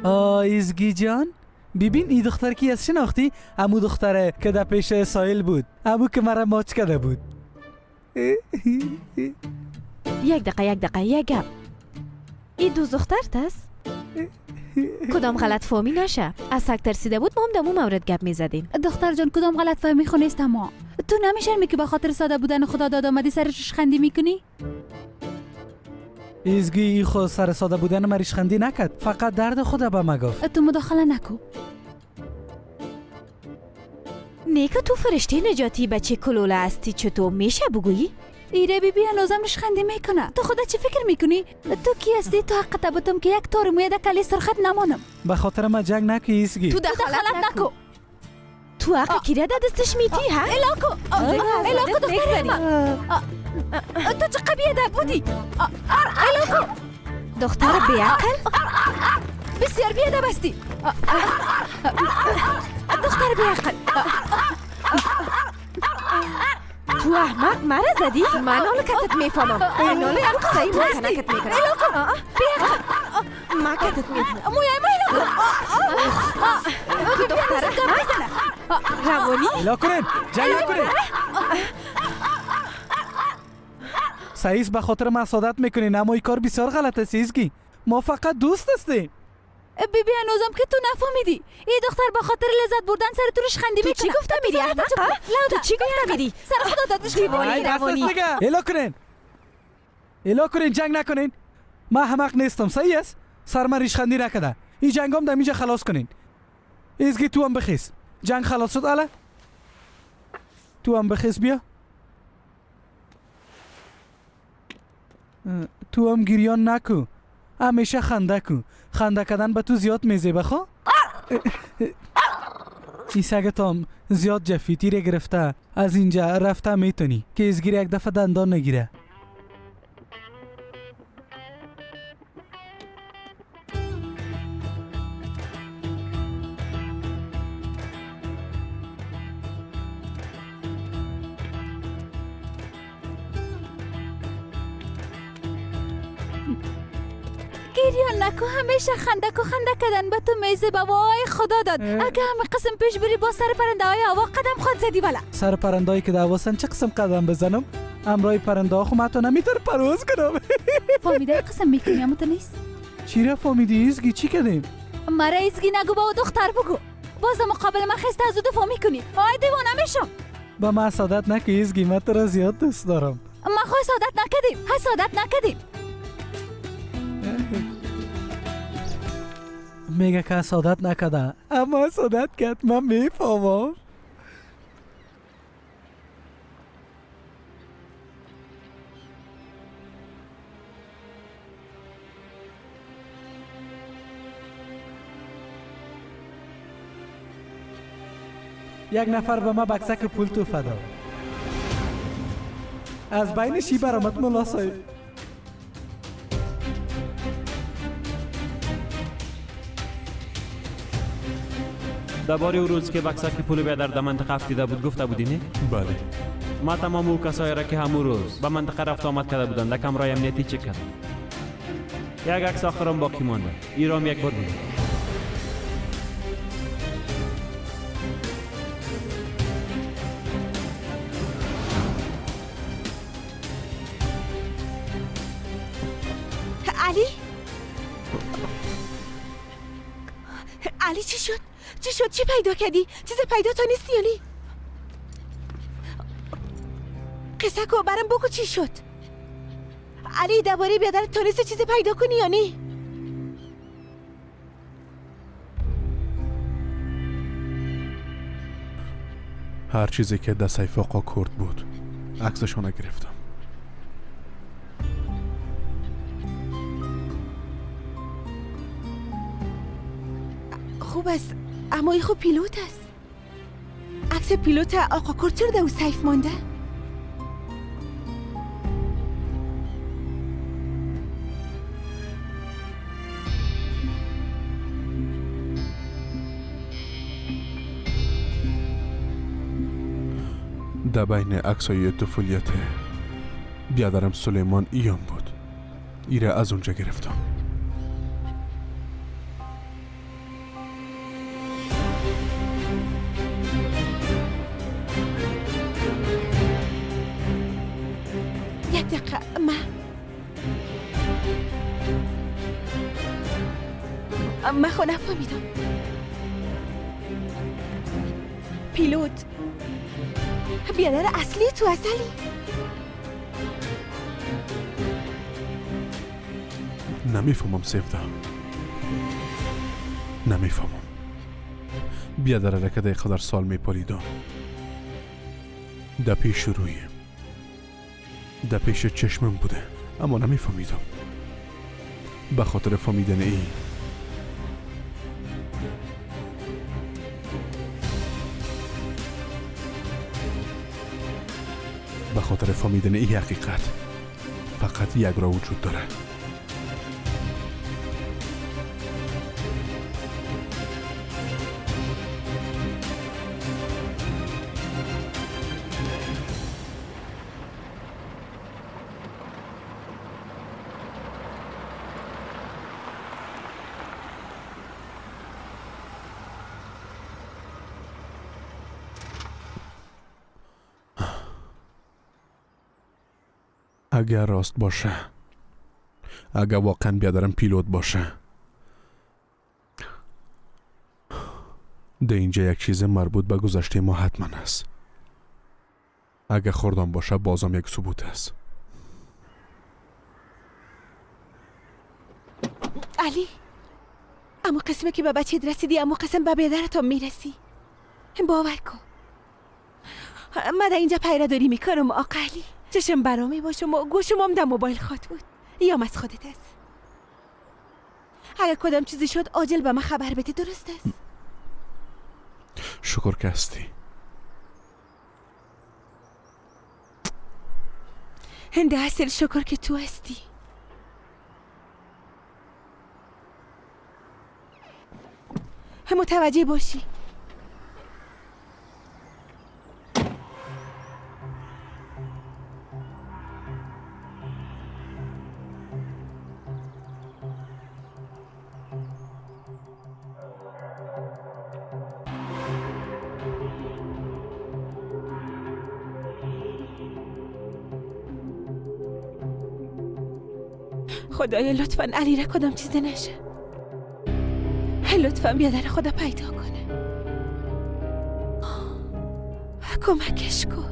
آه ایزگی جان، ببین این دختر کی از شناختی؟ امو دختره که در پیش ساحل بود، امو که مرا ماچ کرده بود. یک دقیقه یک دقیقه یک گپ. این دو دخترت است؟ کدام غلط فهمی نشه. از سگ ترسیده بود ما هم دمو مورد گپ میزدیم. دختر جان کدام غلط فهمی خو نیست. اما تو نمیشرمی که به خاطر ساده بودن خدا داد آمدی سرش خندی میکنی؟ ایزگی ای خود سر ساده بودن مریش خندی نکرد، فقط درد خدا به ما گفت. تو مداخله نکو. نیکا تو فرشته نجاتی بچه کلوله هستی، چطور میشه بگویی؟ ایره بی بی هنوزم ریشخندی میکنه. تو خدا چی فکر میکنی؟ تو کی هستی؟ تو حق تبتم که یک تار موی در کلی سرخت نمانم. به خاطر ما جنگ نکو ایزگی. تو دخالت نکو. تو حق کیره در دستش میتی ها؟ الاکو الاکو دختر ما، تو چه قبیه در بودی؟ الاکو دختر بیعقل، بسیار بیادب هستی دختر بیعقل. تو احمق مرا زدی؟ من حالا کتت میفهمم. من حالا یک قصه مکنکت میکنم. ما کتت میفهمم. موی ما الاکو تو دختر احمق روانی؟ الا کنین جنگ نکنین. سعیس به خاطر من سعادت میکنین، اما این کار بسیار غلط است ایزگی. ما فقط دوست هستیم. بی بی هنوزم که تو نفهمیدی. این دختر به خاطر لذت بردن سر تو ریشخندی میکنه. تو چی گفته میری احمق؟ تو چی گفته میری؟ سر خدا دادش دیوانی روانی. الا کنین الا کنین، جنگ نکنین. من احمق نیستم صحیح است؟ سر من ریشخندی نکده. این جنگام در اینجا خلاص کنین. ایزگی تو هم بخیز. جنگ خلاص شد. الا تو هم بخیز بیا. تو هم گریان نکو، همیشه خنده کو. خنده کردن به تو زیاد میزیبه خو. ای سگتام زیاد جفی تیره گرفته. از اینجا رفته میتونی که ایزگیر یک دفعه دندان نگیره. گریان نکو، همیشه خنده کو، خنده کردن به تو میزه به وای خدا داد. اگه همه قسم پیش بری با سر پرنده های هوا قدم خود زدی. والا سر پرنده هایی که دعواسن چه قسم قدم بزنم؟ امرای پرنده ها خو حتی نمیتونم پرواز کنم. فهمیده قسم میکنی اما تو نیست. چی را فهمیدی ایزگی؟ چی کردیم؟ مرا ایزگی نگو، با دختر بگو. باز مقابل من خسته از او دفاع میکنی. آی دیوانه میشم. با من حسادت نکن ایزگی، من تو را زیاد دوست دارم. ما خو حسادت نکردیم، حسادت نکردیم. میگه که حسادت نکرده اما حسادت کرد. من میفهمم. یک نفر به ما بکسک پول توفه داد، از بین شی برآمد ملا صاحب. درباره او روز که بکسک پول بیادر در منطقه افتیده بود گفته بودی نه؟ بله. ما تمام او کسایی را که همون روز به منطقه رفت آمد کرده بودند در کمرای امنیتی چک کردم. یک عکس آخرم باقی مانده. ایرام یک بار بود. علی؟ علی چی شد؟ چی شد؟ چی پیدا کردی؟ چیز پیدا تا نیستی علی؟ قصه کو برام بگو چی شد؟ علی درباره بیادر تا نیستی چیز پیدا کنی یا نی؟ هر چیزی که در سیف آقا کرد بود عکسشان گرفتم. خوب است، اما ای خوب پیلوت است. عکس پیلوت آقا کرد چرا در او سیف مانده؟ در بین عکسای طفولیت بیادرم سلیمان ایام بود. ایره از اونجا گرفتم. یک دقیقه من خو نفهمیدم. پیلوت بیادر اصلی تو اصلی؟ نمیفهمم سیفدا، نمیفهمم. بیادر را که قدر سال میپالیدم در پیش رویم، در پیش چشمم بوده، اما نمیفهمیدم. به خاطر فهمیدن ای به خاطر فهمیدن این حقیقت فقط یک راه وجود داره. اگر راست باشه، اگر واقعا بیادرم پیلوت باشه، در اینجا یک چیز مربوط به گذشته ما حتما است. اگر خوردم باشه بازم یک ثبوت است. علی، اما قسمه که به بچه رسیدی، اما قسم به بیادرتم میرسی. باور کن من در اینجا پیره‌داری میکنم آقا علی. چشم برامی باشم و گوشم هم در موبایل خواد بود. یام از خودت است. اگر کدام چیزی شد عاجل به من خبر بده، درست است؟ شکر که هستی. هنده اصل شکر که تو هستی. متوجه باشی. خدایا لطفا علی را کدام چیز نشه. لطفا بیادر خدا پیدا کنه. کمکش کن.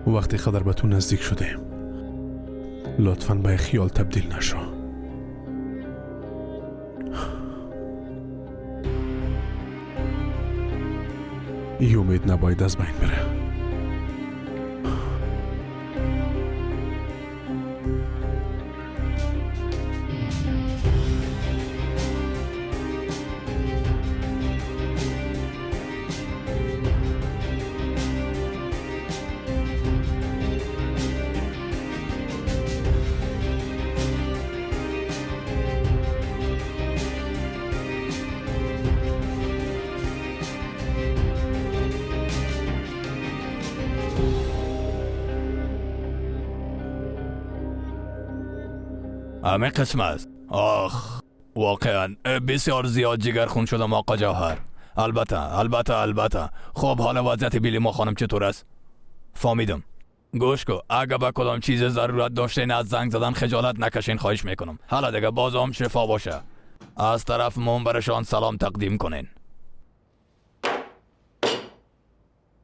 وقتی قدر به تو نزدیک شدیم لطفاً به خیال تبدیل نشو. این امید نباید از بین بره. همه قسم است. آخ واقعا بسیار زیاد جگر خون شدم آقا جوهر. البته البته البته. خب حالا وضعیت بیلیما خانم چطور است؟ فهمیدم. گوش کو، اگه به کدام چیز ضرورت داشتین از زنگ زدن خجالت نکشین، خواهش میکنم. حالا دیگه بازم شفا باشه. از طرف من برشان سلام تقدیم کنین.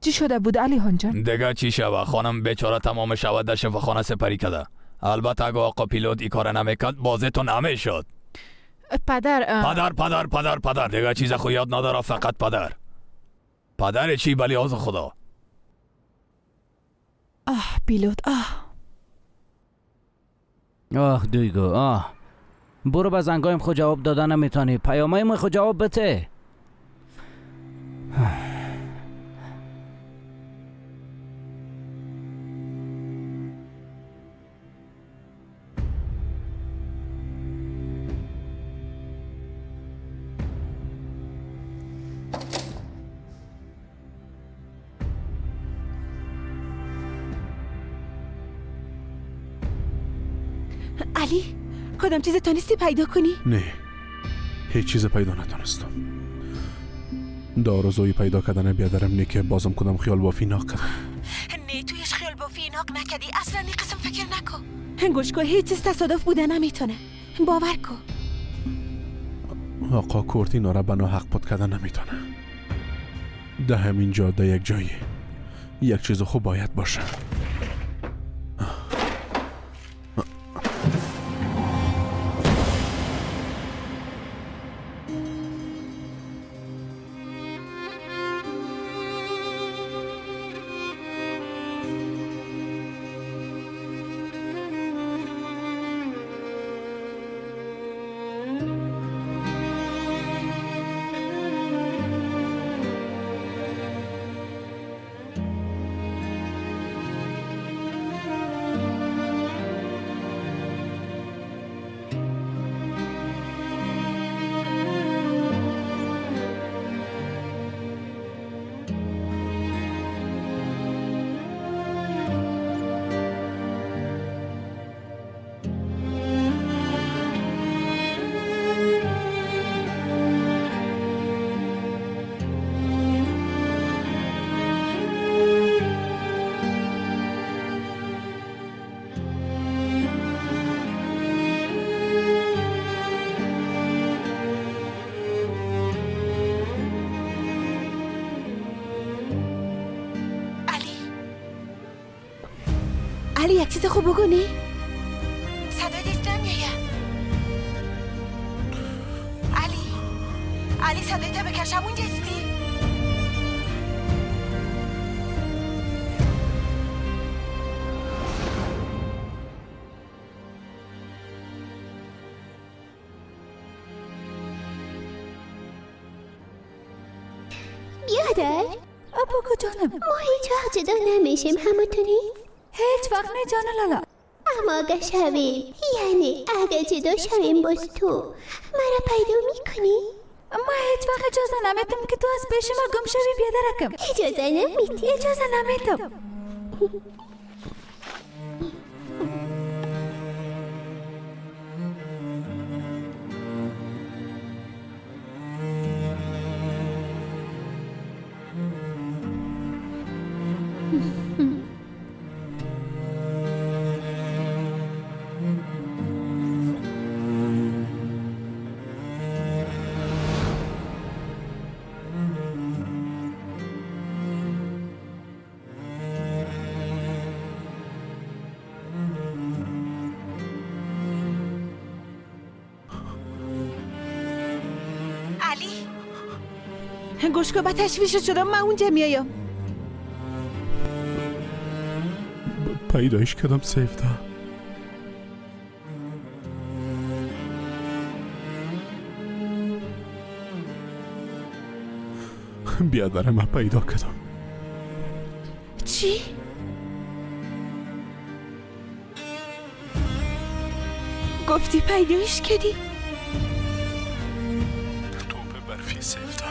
چی شده بود علی جان؟ دیگه چی شوه، خانم بیچاره تمام شوه در شفاخانه سپری کرده. البته اگه آقا پیلوت ای کار نمیکرد بازتون نمیشد. پدر پدر پدر پدر پدر دیگه چیز خو یاد نداره، فقط پدر. پدر چی بلی از خدا. آه پیلوت آه. آه دویگو آه، برو به زنگایم خود جواب دادن نمیتونی، پیامایم خود جواب بده. علی کدام چیز تونستی پیدا کنی؟ نه هیچ چیز پیدا نتونستم. دارزوی پیدا کردن بیادرم نه که بازم کدام خیال بافی ناق کردم. نه تویش خیال بافی ناق نکردی، اصلا این قسم فکر نکن. گوش کن، هیچ چیز تصادف بوده نمیتونه، باور کن. آقا کورت اینا را بنا حق پد کردن نمیتونه. ده همین جاده یک جایی یک چیز خوب باید باشه. علی یک چیز خوب بگو. نی صدای دیت نمیایه. علی علی صدای تا بکشم اونجا استی. بیادر جانم. ما هیچ وقت جدا نمیشیم، همتونی؟ هیچ وقت نه جان لالا. اما اگه شویم، یعنی اگه جدا شویم باز تو مرا پیدا میکنی؟ ما هیچ وقت اجازه نمیتم که تو از پیش ما گم شوی بیادرکم. اجازه نمیتی؟ اجازه نمیتم. گوش کن، به تشویش شدم، من اونجا میایم. پیدایش کردم سیفتا. بیادر من پیدا کردم. چی؟ گفتی پیدایش کردی؟ توپ برفی سیفتا،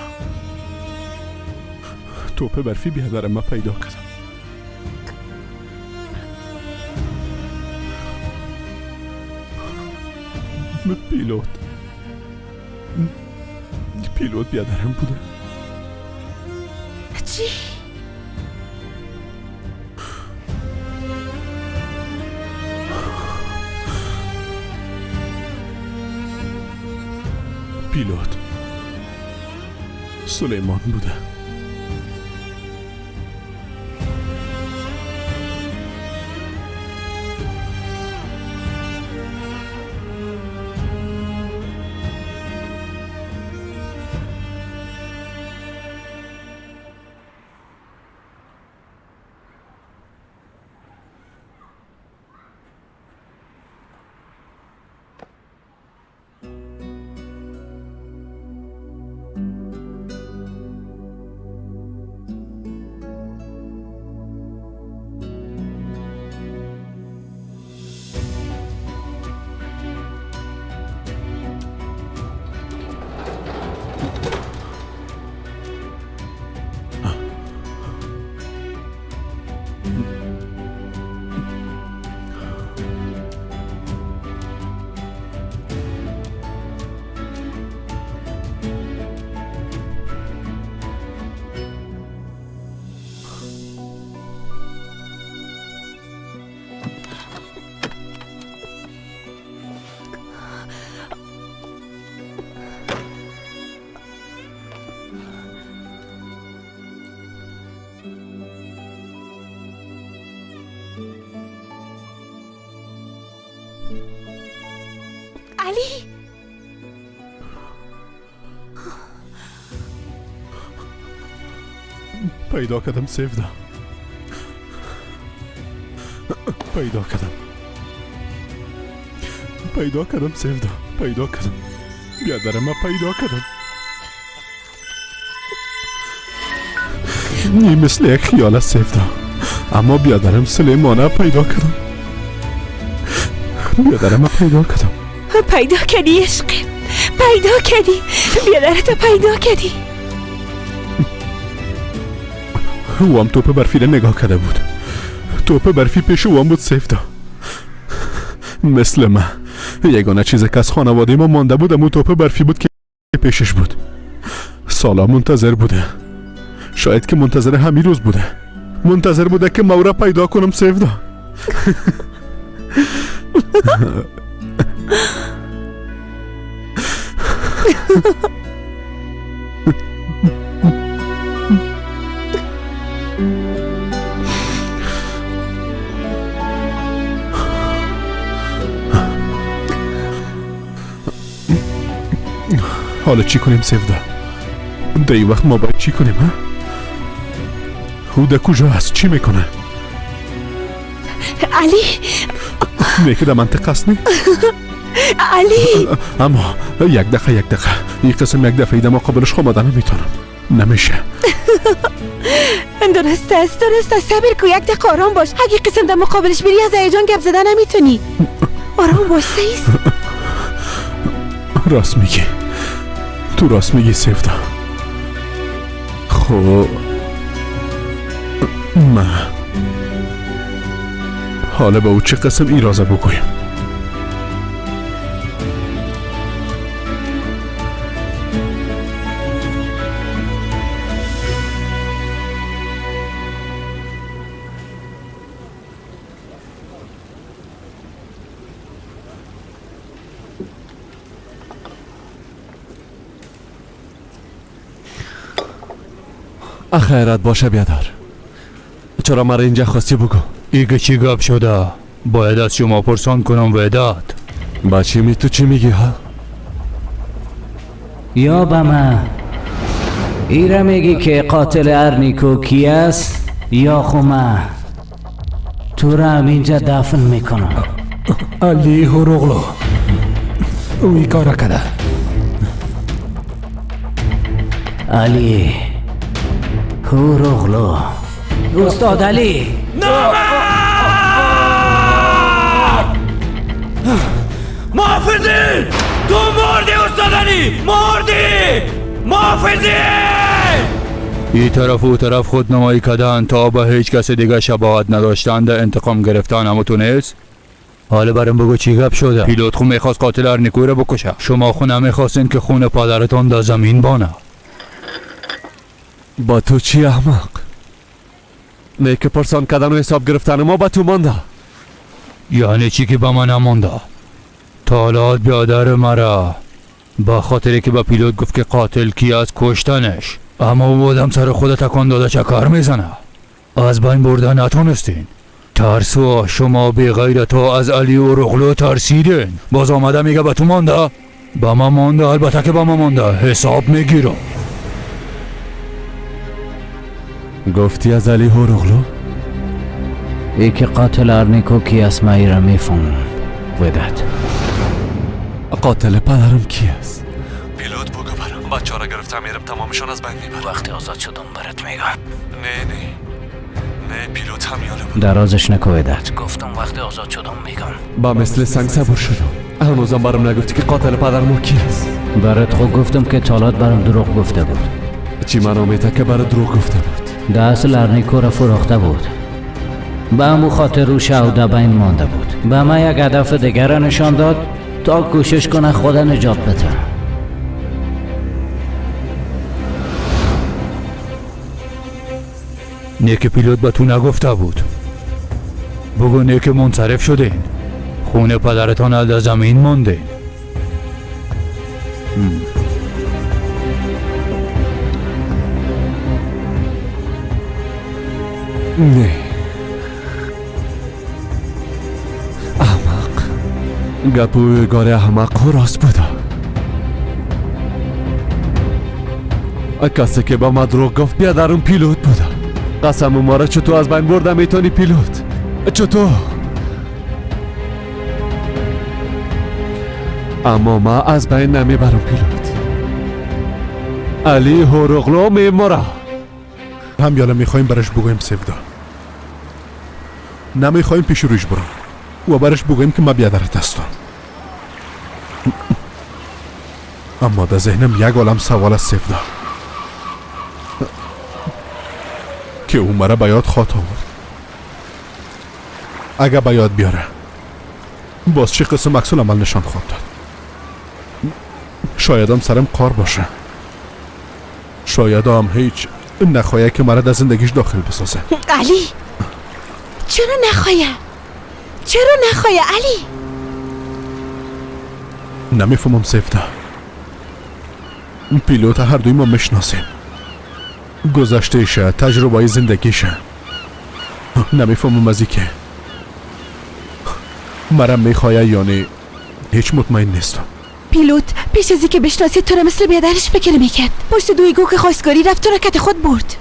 توپ برفی بیادرم من پیدا کردم. پیلوت بیادرم بوده. چی؟ پیلوت سلیمان بوده. علی، پیدا کردم سیفدا، پیدا کردم، پیدا کردم سیفدا، پیدا کردم بیادرم، من پیدا کردم. نی مثل یک خیال سیفدا، اما بیادرم سلیمانه پیدا کردم، بیادرم پیدا کردم. پیدا کردی عشقم، پیدا کردی بیادرت، پیدا کردی. او هم توپ برفی را نگاه کرده بود. توپ برفی پیش او هم بود سیفدا. مثل من یگانه چیزی که از خانواده ما مانده بود امو توپ برفی بود که پیشش بود. سالا منتظر بوده، شاید که منتظر همین روز بوده، منتظر بوده که ما را پیدا کنم سیفدا. حالا چی کنیم سیفدا؟ در این وقت ما باید چی کنیم ها؟ او در کجا هست؟ چی میکنه؟ علی نه که در منطقه است نه؟ علی اما یک دقیقه، یک دقیقه، این قسم یک دفعه ایده ما قابلش آمده نمیتونم، نمیشه. درست است، درست است. صبر کو، یک دقیقه آرام باش. اگه قسم در مقابلش بری از هیجان گپ زدن نمیتونی. آرام باش سیس. راست میگی، تو راست میگی سفتا. خب من حالا با او چه قسم این رازه بگویم؟ خیرت باشه بیادر، چرا مرا اینجا خواستی بگو؟ ایگه چی گپ شده؟ باید از شما پرسان کنم وداد. بچه می تو چی میگی ها؟ یا به من ایره میگی که قاتل ارنیکو کی است یا خو من تو را هم اینجا دفن میکنم. علی هوروغلو او ای کار کرده. علی هوروغلو، استاد علی. محافظین! تو مردی استاد علی، مردی! محافظین! این طرف و طرف خود نمایی کردن تا به هیچ کس دیگه شباهت نداشتند انتقام گرفتن. اما تو نیست؟ حالا برام بگو چی گپ شده؟ پیلوت خو میخواست قاتل ارنیکو رو بکشه، شما خو نمیخواستین که خون پدرتان در زمین بانه. با تو چی احمق؟ نه که پرسان کردن و حساب گرفتن ما با تو مانده. یعنی چی که با من نمانده؟ تالات بیادر مرا با خاطری که با پیلوت گفت که قاتل کی از کشتنش، اما بودم سر خود تکان داده چه کار میزنه. از بین بردن نتونستین. ترسو شما بی غیرتا از علی و رغلو ترسیدین. باز آمده میگه با تو مانده؟ با من مانده، البته که با من مانده. حساب میگیرم. گفتی از علی هوروغلو؟ ای که قاتل ارنیکو کی است من را میفهمم. وداد قاتل پدرم کی است؟ پیلوت بگو برام. بچه را گرفتم میرم تمامشان از بین میبرم. وقتی آزاد شدم برات میگم. نه نه نه، پیلوت هم یاله بود. درازش نکو وداد، گفتم وقتی آزاد شدم میگم. با مثل سنگ صبور شدم، هنوزم برام نگفتی که قاتل پدرم کی است. برات خود گفتم که تالات برام دروغ گفته بود. چی من میته که برات دروغ گفته بود؟ در اصل ارنیکو را فروخته بود، به همو خاطر رو شو بین مانده بود. به من یک هدف دیگر را نشان داد تا کوشش کنه خود نجات بده. نه که پیلوت به تو نگفته بود. بگو نه که منصرف شدین، خون پدرتان از زمین ماندین. نه احمق، گپو گاره احمق راست بوده. کسی که با ما دروغ گفت بیادرم پیلوت بوده. قسم ما را چطور از بین برده میتونی پیلوت؟ چطور؟ اما ما از بین نمیبرم پیلوت. علی هوروغلو میمره. هم یالا میخوایم برش بگویم سفدا. نمیخوایم پیش رویش برم و برش بگویم که ما بیادرت هستم. اما در ذهنم یک عالم سوال از سفدا که او مرا به یاد خواهد آورد. اگه به یاد بیاره باز چه قسم عکس العمل نشان خواهد داد. شاید هم سرم کار باشه، شاید هم هیچ نخواهی که مرا در زندگیش داخل بسازه. علی چرا نخواهی؟ چرا نخواهی علی؟ نمیفهمم سفته. پیلوت هر دوی ما میشناسیم، گذشتهشه، تجربه زندگیشه. نمیفهمم از که مرا میخواه یا نه، هیچ مطمئن نیستم. پیلوت پیش از اینکه بشناسی تو را مثل بیادرش فکر میکرد. پشت دویگو که خواستگاری رفت تو را کت خود برد.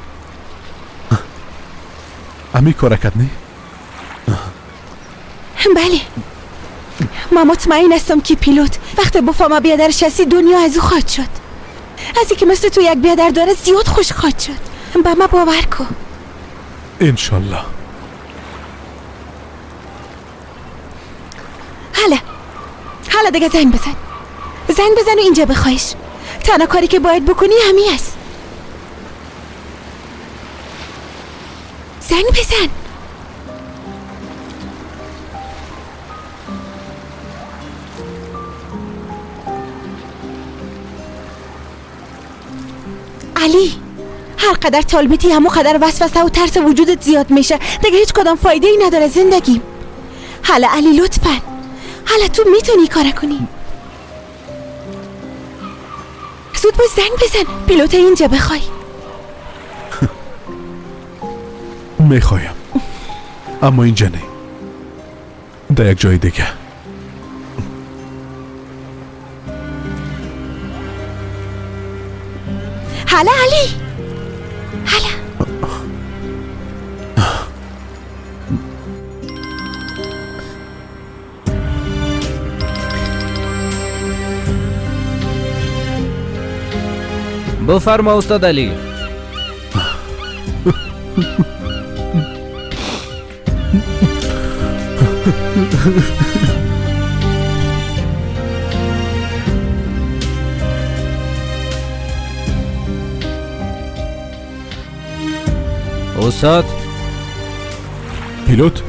امی کار کرد نه؟ بله، ما مطمئن هستم که پیلوت وقتی بفهمه بیادرش هستی دنیا از او خواهد شد. از اینکه مثل تو یک بیادر داره زیاد خوش خواهد شد. به ما باور کن. انشالله. حالا حالا دیگه زنگ بزن، زنگ بزن و اینجا بخواهیش. تنها کاری که باید بکنی همی است. زنگ بزن. علی، هر قدر طالبیتی همون قدر وسوسه و ترس وجودت زیاد میشه. دیگه هیچ کدام فایده ای نداره زندگی. حالا علی لطفا، حالا تو میتونی کار کنی. زود باش زنگ بزن، پیلوت اینجا بخوای. میخوایم، اما اینجا نه، در یک جای دیگه. حالا علی، حالا. بفرما استاد علی. استاد. پیلوت.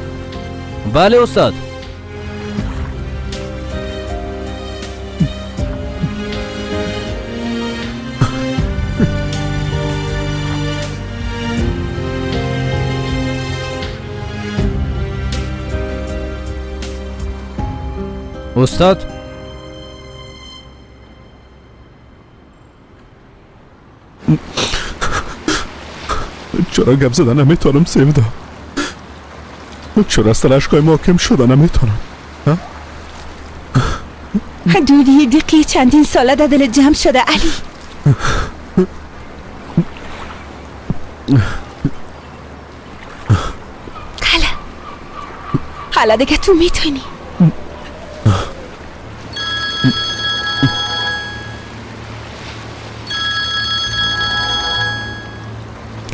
بله استاد. استاد. چرا گپ زدن نمیتونم سیودا؟ چرا از تلاشکای محکم شدن نمیتونم؟ دوری دقی چندین ساله در دل جمع شده علی. حالا حالا دیگه تو میتونی.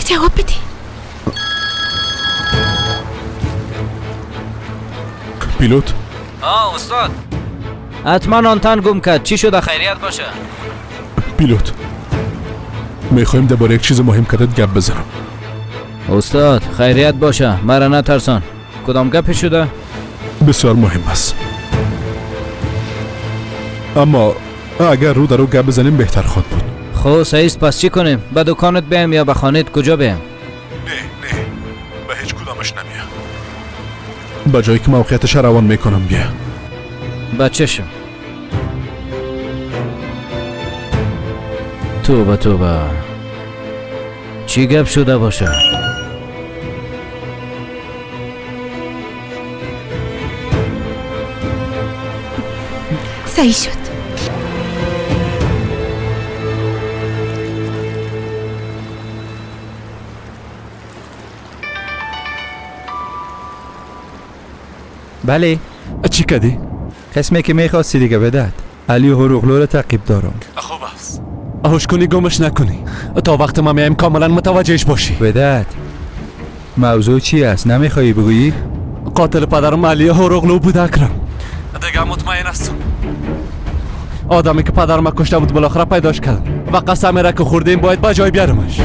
جواب بده. پیلوت. آه استاد، حتما آنتن گم کرد. چی شده؟ خیریت باشه. پیلوت، میخوایم درباره یک چیز مهم کدت گپ بزنم. استاد خیریت باشه، مرا نترسان. کدام گپی شده؟ بسیار مهم است، اما اگر رو در رو گپ بزنیم بهتر خواهد بود. خب صحیح است. پس چی کنیم؟ به دکانت بیایم یا به خانهت؟ کجا بیایم؟ نه نه، به هیچ کدامش نمیام. به جایی که موقعیتش روان میکنم بیا. به چشم. توبه توبه، چی گپ شده باشه؟ صحیح شد. بله. چی کردی؟ قسمی که میخواستی دیگه بدهد. علی هروغلو را تعقیب دارم. خوب است. هوش کنی گمش نکنی. تا وقت ما میایم کاملا متوجهش باشی. بدهد. موضوع چی است؟ نمیخوایی بگویی؟ قاتل پدرم علی هروغلو بود اکرم. دیگه مطمئن هستم. آدمی که پدرم کشته بود بالاخره پیداش کردم و قسمی را که خوردیم باید به جای بیارمش.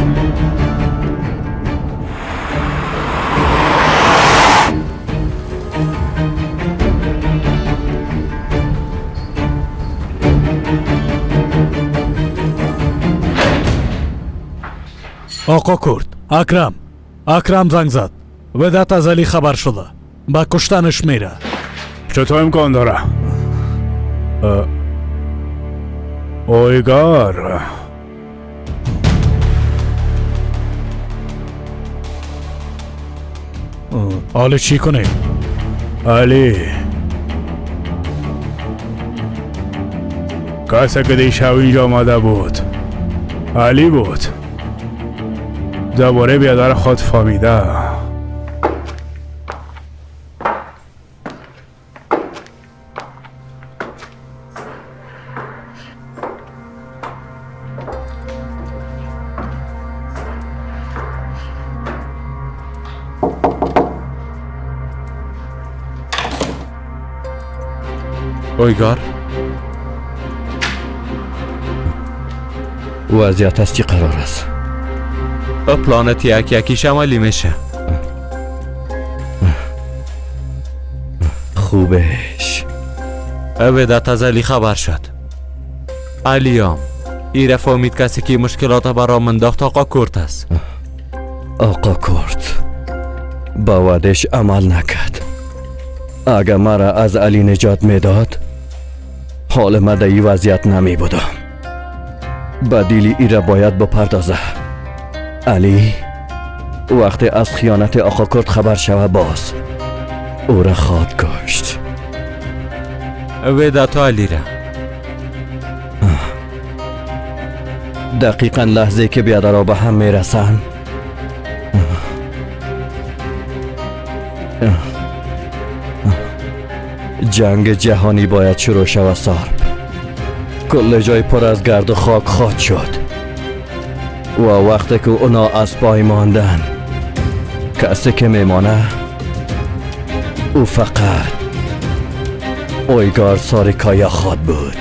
آقا کرد، اکرم، اکرم زنگ زد. ودات از علی خبر شده، با کشتنش میره. چطور امکان داره؟ اویگار. حالا چی کنیم؟ علی کسی که دیشب اینجا آمده بود علی بود. دوباره بیادر خود فهمیده. Ойгар. وضعیت از چی قرار است؟ پلانت یک یکیش عملی میشه. خوبش. ودات از علی خبر شد. علیام ایره فهمید کسی که مشکلات برام انداخت آقا کرد است. آقا کرد با وعدش عمل نکرد. اگر مرا از علی نجات میداد حال ما در این وضعیت نمی بودم. بدیلی ای را باید بپردازه. علی وقتی از خیانت آقا کرد خبر شوه باز او را خواد کشت. ودات علی را دقیقا لحظه که بیادرها به هم میرسن جنگ جهانی باید شروع شود. سارب کل جای پر از گرد و خاک خواهد شد و وقتی که اونا از پای ماندن کسی که میمانه او فقط اویگار ساریکایا خواهد بود.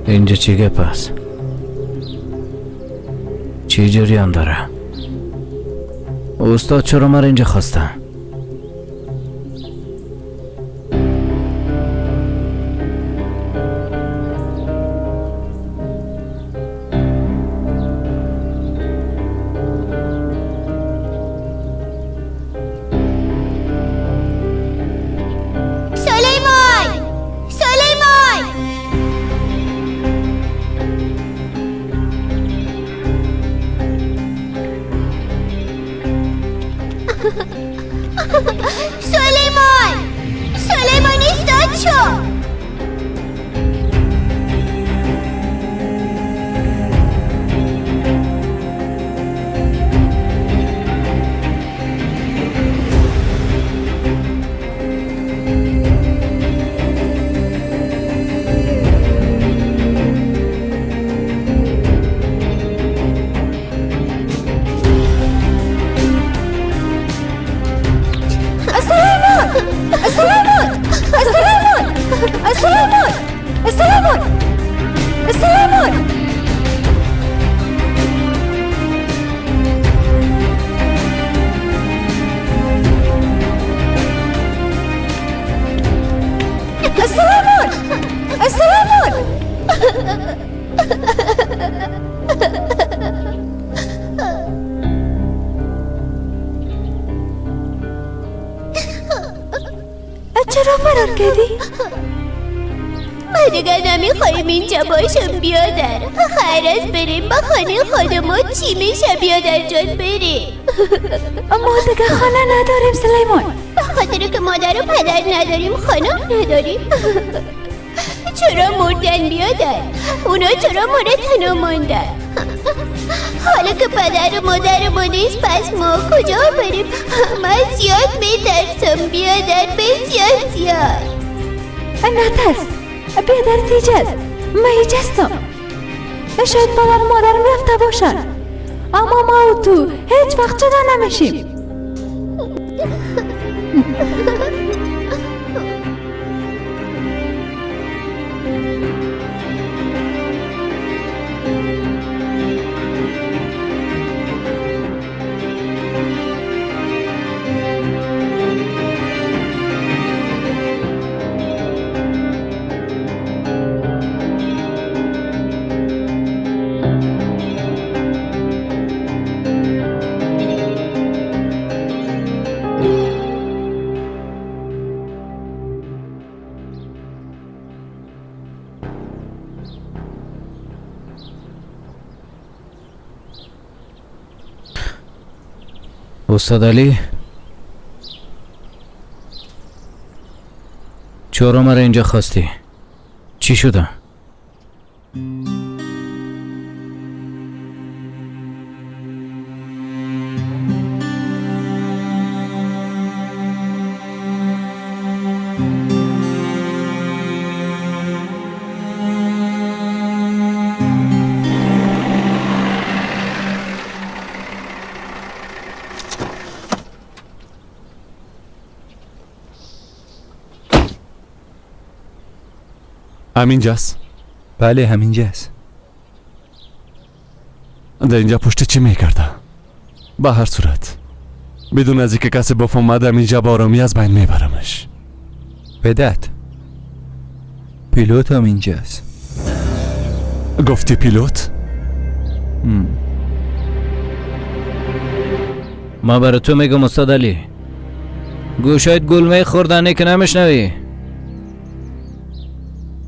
اینجا چی گپ است؟ چی جریان داره؟ استاد چرا مرا اینجا خواسته؟ سلیمان! چرا فرار کردی؟ ما دیگه نمیخوایم اینجا باشم بیادر. خیر است بریم با خانه خودمون. چی میشه بیادر جان؟ بریم. ما دیگه خانه نداریم سلیمان. به خاطر که مادر و پدر نداریم خانه نداریم. چرا مردن بیادر؟ اونا چرا ما تنها ماندن؟ حالا که پدر و مادر ما نیست پس ما کجا بریم؟ من زیاد میترسم بیادر، بسیار زیاد. نترس بیادر، تیجه است، من هیچ هستم. شاید پدر و مادرم رفته باشن، اما ما و تو هیچ وقت جدا نمیشیم. استاد علی، چرا مرا اینجا خواستی؟ چی شده؟ همینجاست؟ بله همینجاست. در اینجا پشت چی میکرده؟ به هر صورت بدون از اینکه کسی بفهمد اینجا با آرامی از بین میبرمش. بدت پیلوت هم اینجاست. گفتی پیلوت؟ ما برای تو میگم استاد علی، گوشایت گلمه خوردنه که نمیشنوی.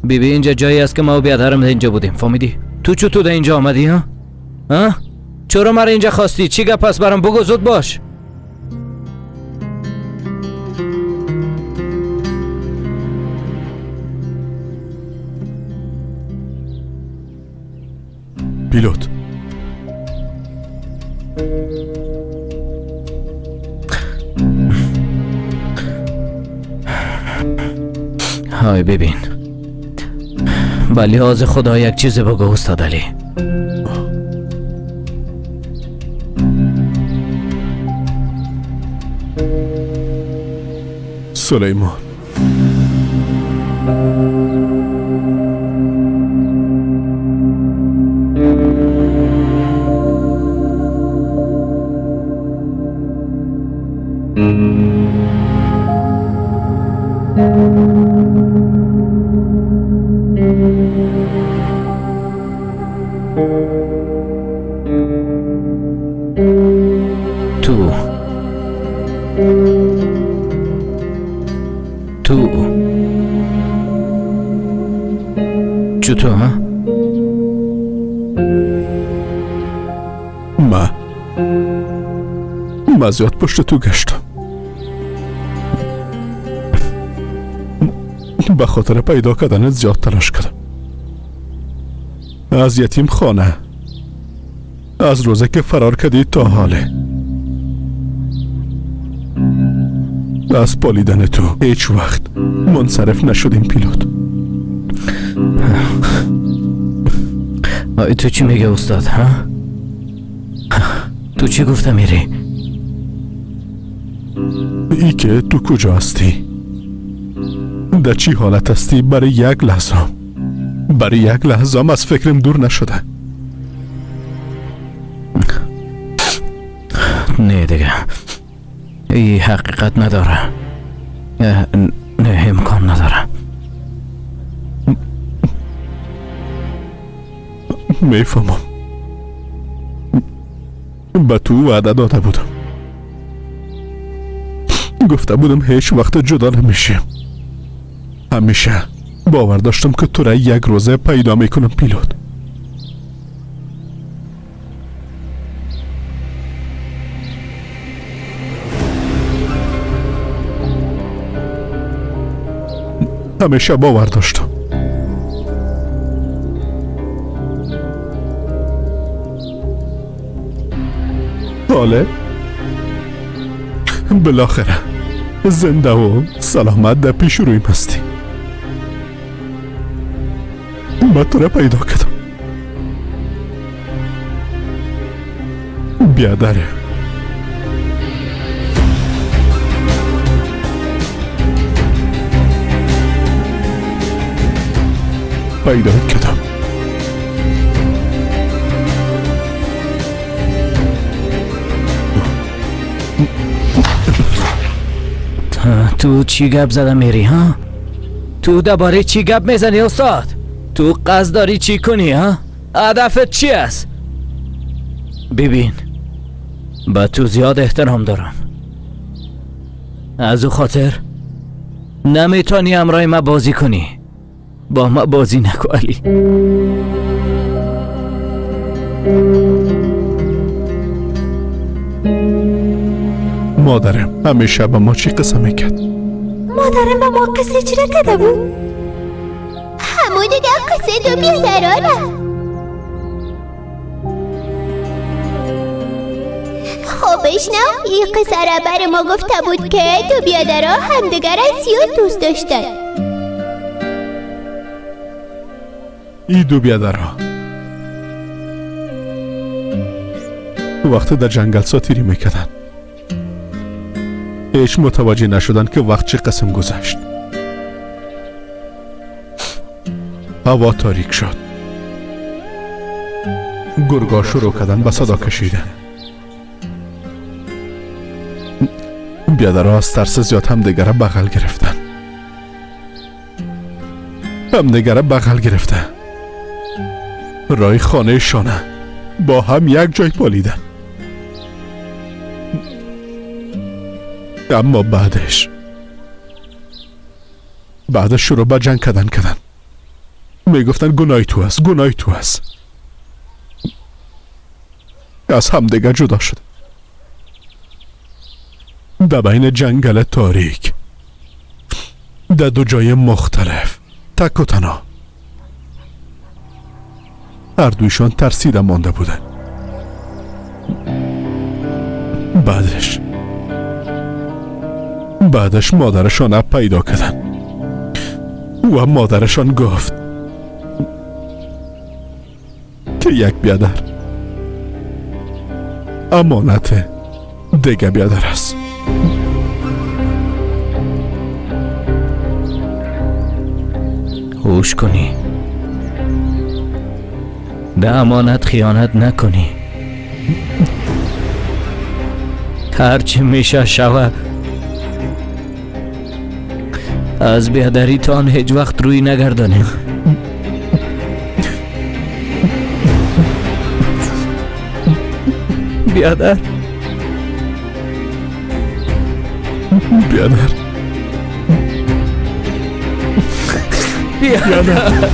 بی بی اینجا جایی است که ما و بیادرم اینجا بودیم، فهمیدی؟ تو چطور در اینجا آمدی ها؟ ها؟ چرا مرا اینجا خواستی؟ چی گپ پس برام بگو، زود باش. پیلوت های ببین، به لحاظ خدا یک چیز بگو استاد علی. سلیمان، تو چطور ها؟ ما زیاد پشت تو گشتم به خاطر پیدا کردن زیاد تلاش کردم. از یتیم خانه، از روزه که فرار کردی تا حاله، از پالیدن تو هیچ وقت منصرف نشدیم پیلوت. تو چی میگه استاد ها؟ تو چی گفته میری؟ ای که تو کجا هستی؟ در چی حالت هستی؟ برای یک لحظه، برای یک لحظه از فکرم دور نشده. نه دیگه ای حقیقت نداره، نه امکان نداره. Мефаҳмам. Ба ту ваъда дода будам. Гуфта будам ҳеҷ вақт ҷудо намешем. Ҳамеша бовар доштам ки тура як рӯза пайдо мекунам, пилот. Ҳамеша бовар доштам. ҳоле بالاخره زنده و سلامت در پیش رویم هستی. من تو را پیدا کردم. بیادره، پیدا کردم. تو چی گپ زده میری ها؟ تو درباره چی گپ میزنی استاد؟ تو قصد داری چی کنی ها؟ هدفت چی است؟ ببین، با تو زیاد احترام دارم، از او خاطر نمیتونی همراه ما بازی کنی. با ما بازی نکن علی. مادرم همیشه به ما چی قصه میکرد؟ مادرم به ما قصه چی کرده بود؟ همون دیگه قصه دو بیادرانه. خب بشنو، این قصه را بر ما گفته بود که دو بیادرها همدیگر را زیاد دوست داشتن. این دو بیادرها وقتی در جنگل ساتیری میکردن هیچ متوجه نشدن که وقت چه قسم گذشت. هوا تاریک شد. گرگا شروع کردن به صدا کشیدن. بیادرها از ترس زیاد همدیگر را بغل گرفتن. همدیگر را بغل گرفته رای خانه شانه با هم یک جای پالیدن. اما بعدش شروع به جنگ کردن. میگفتن گناه تو است، گناه تو است. از همدیگر جدا شد. در بین جنگل تاریک، در دو جای مختلف، تک و تنها، هر دویشان ترسیده مانده بودن. بعدش مادرشان پیدا کردن و مادرشان گفت که یک بیادر امانت دیگه بیادر است. هوش کنی، به امانت خیانت نکنی. هرچی میشه شوه، از بیادریتان هیچ وقت روی نگردانیم. بیادر، بیادر، بیادر. بیادر.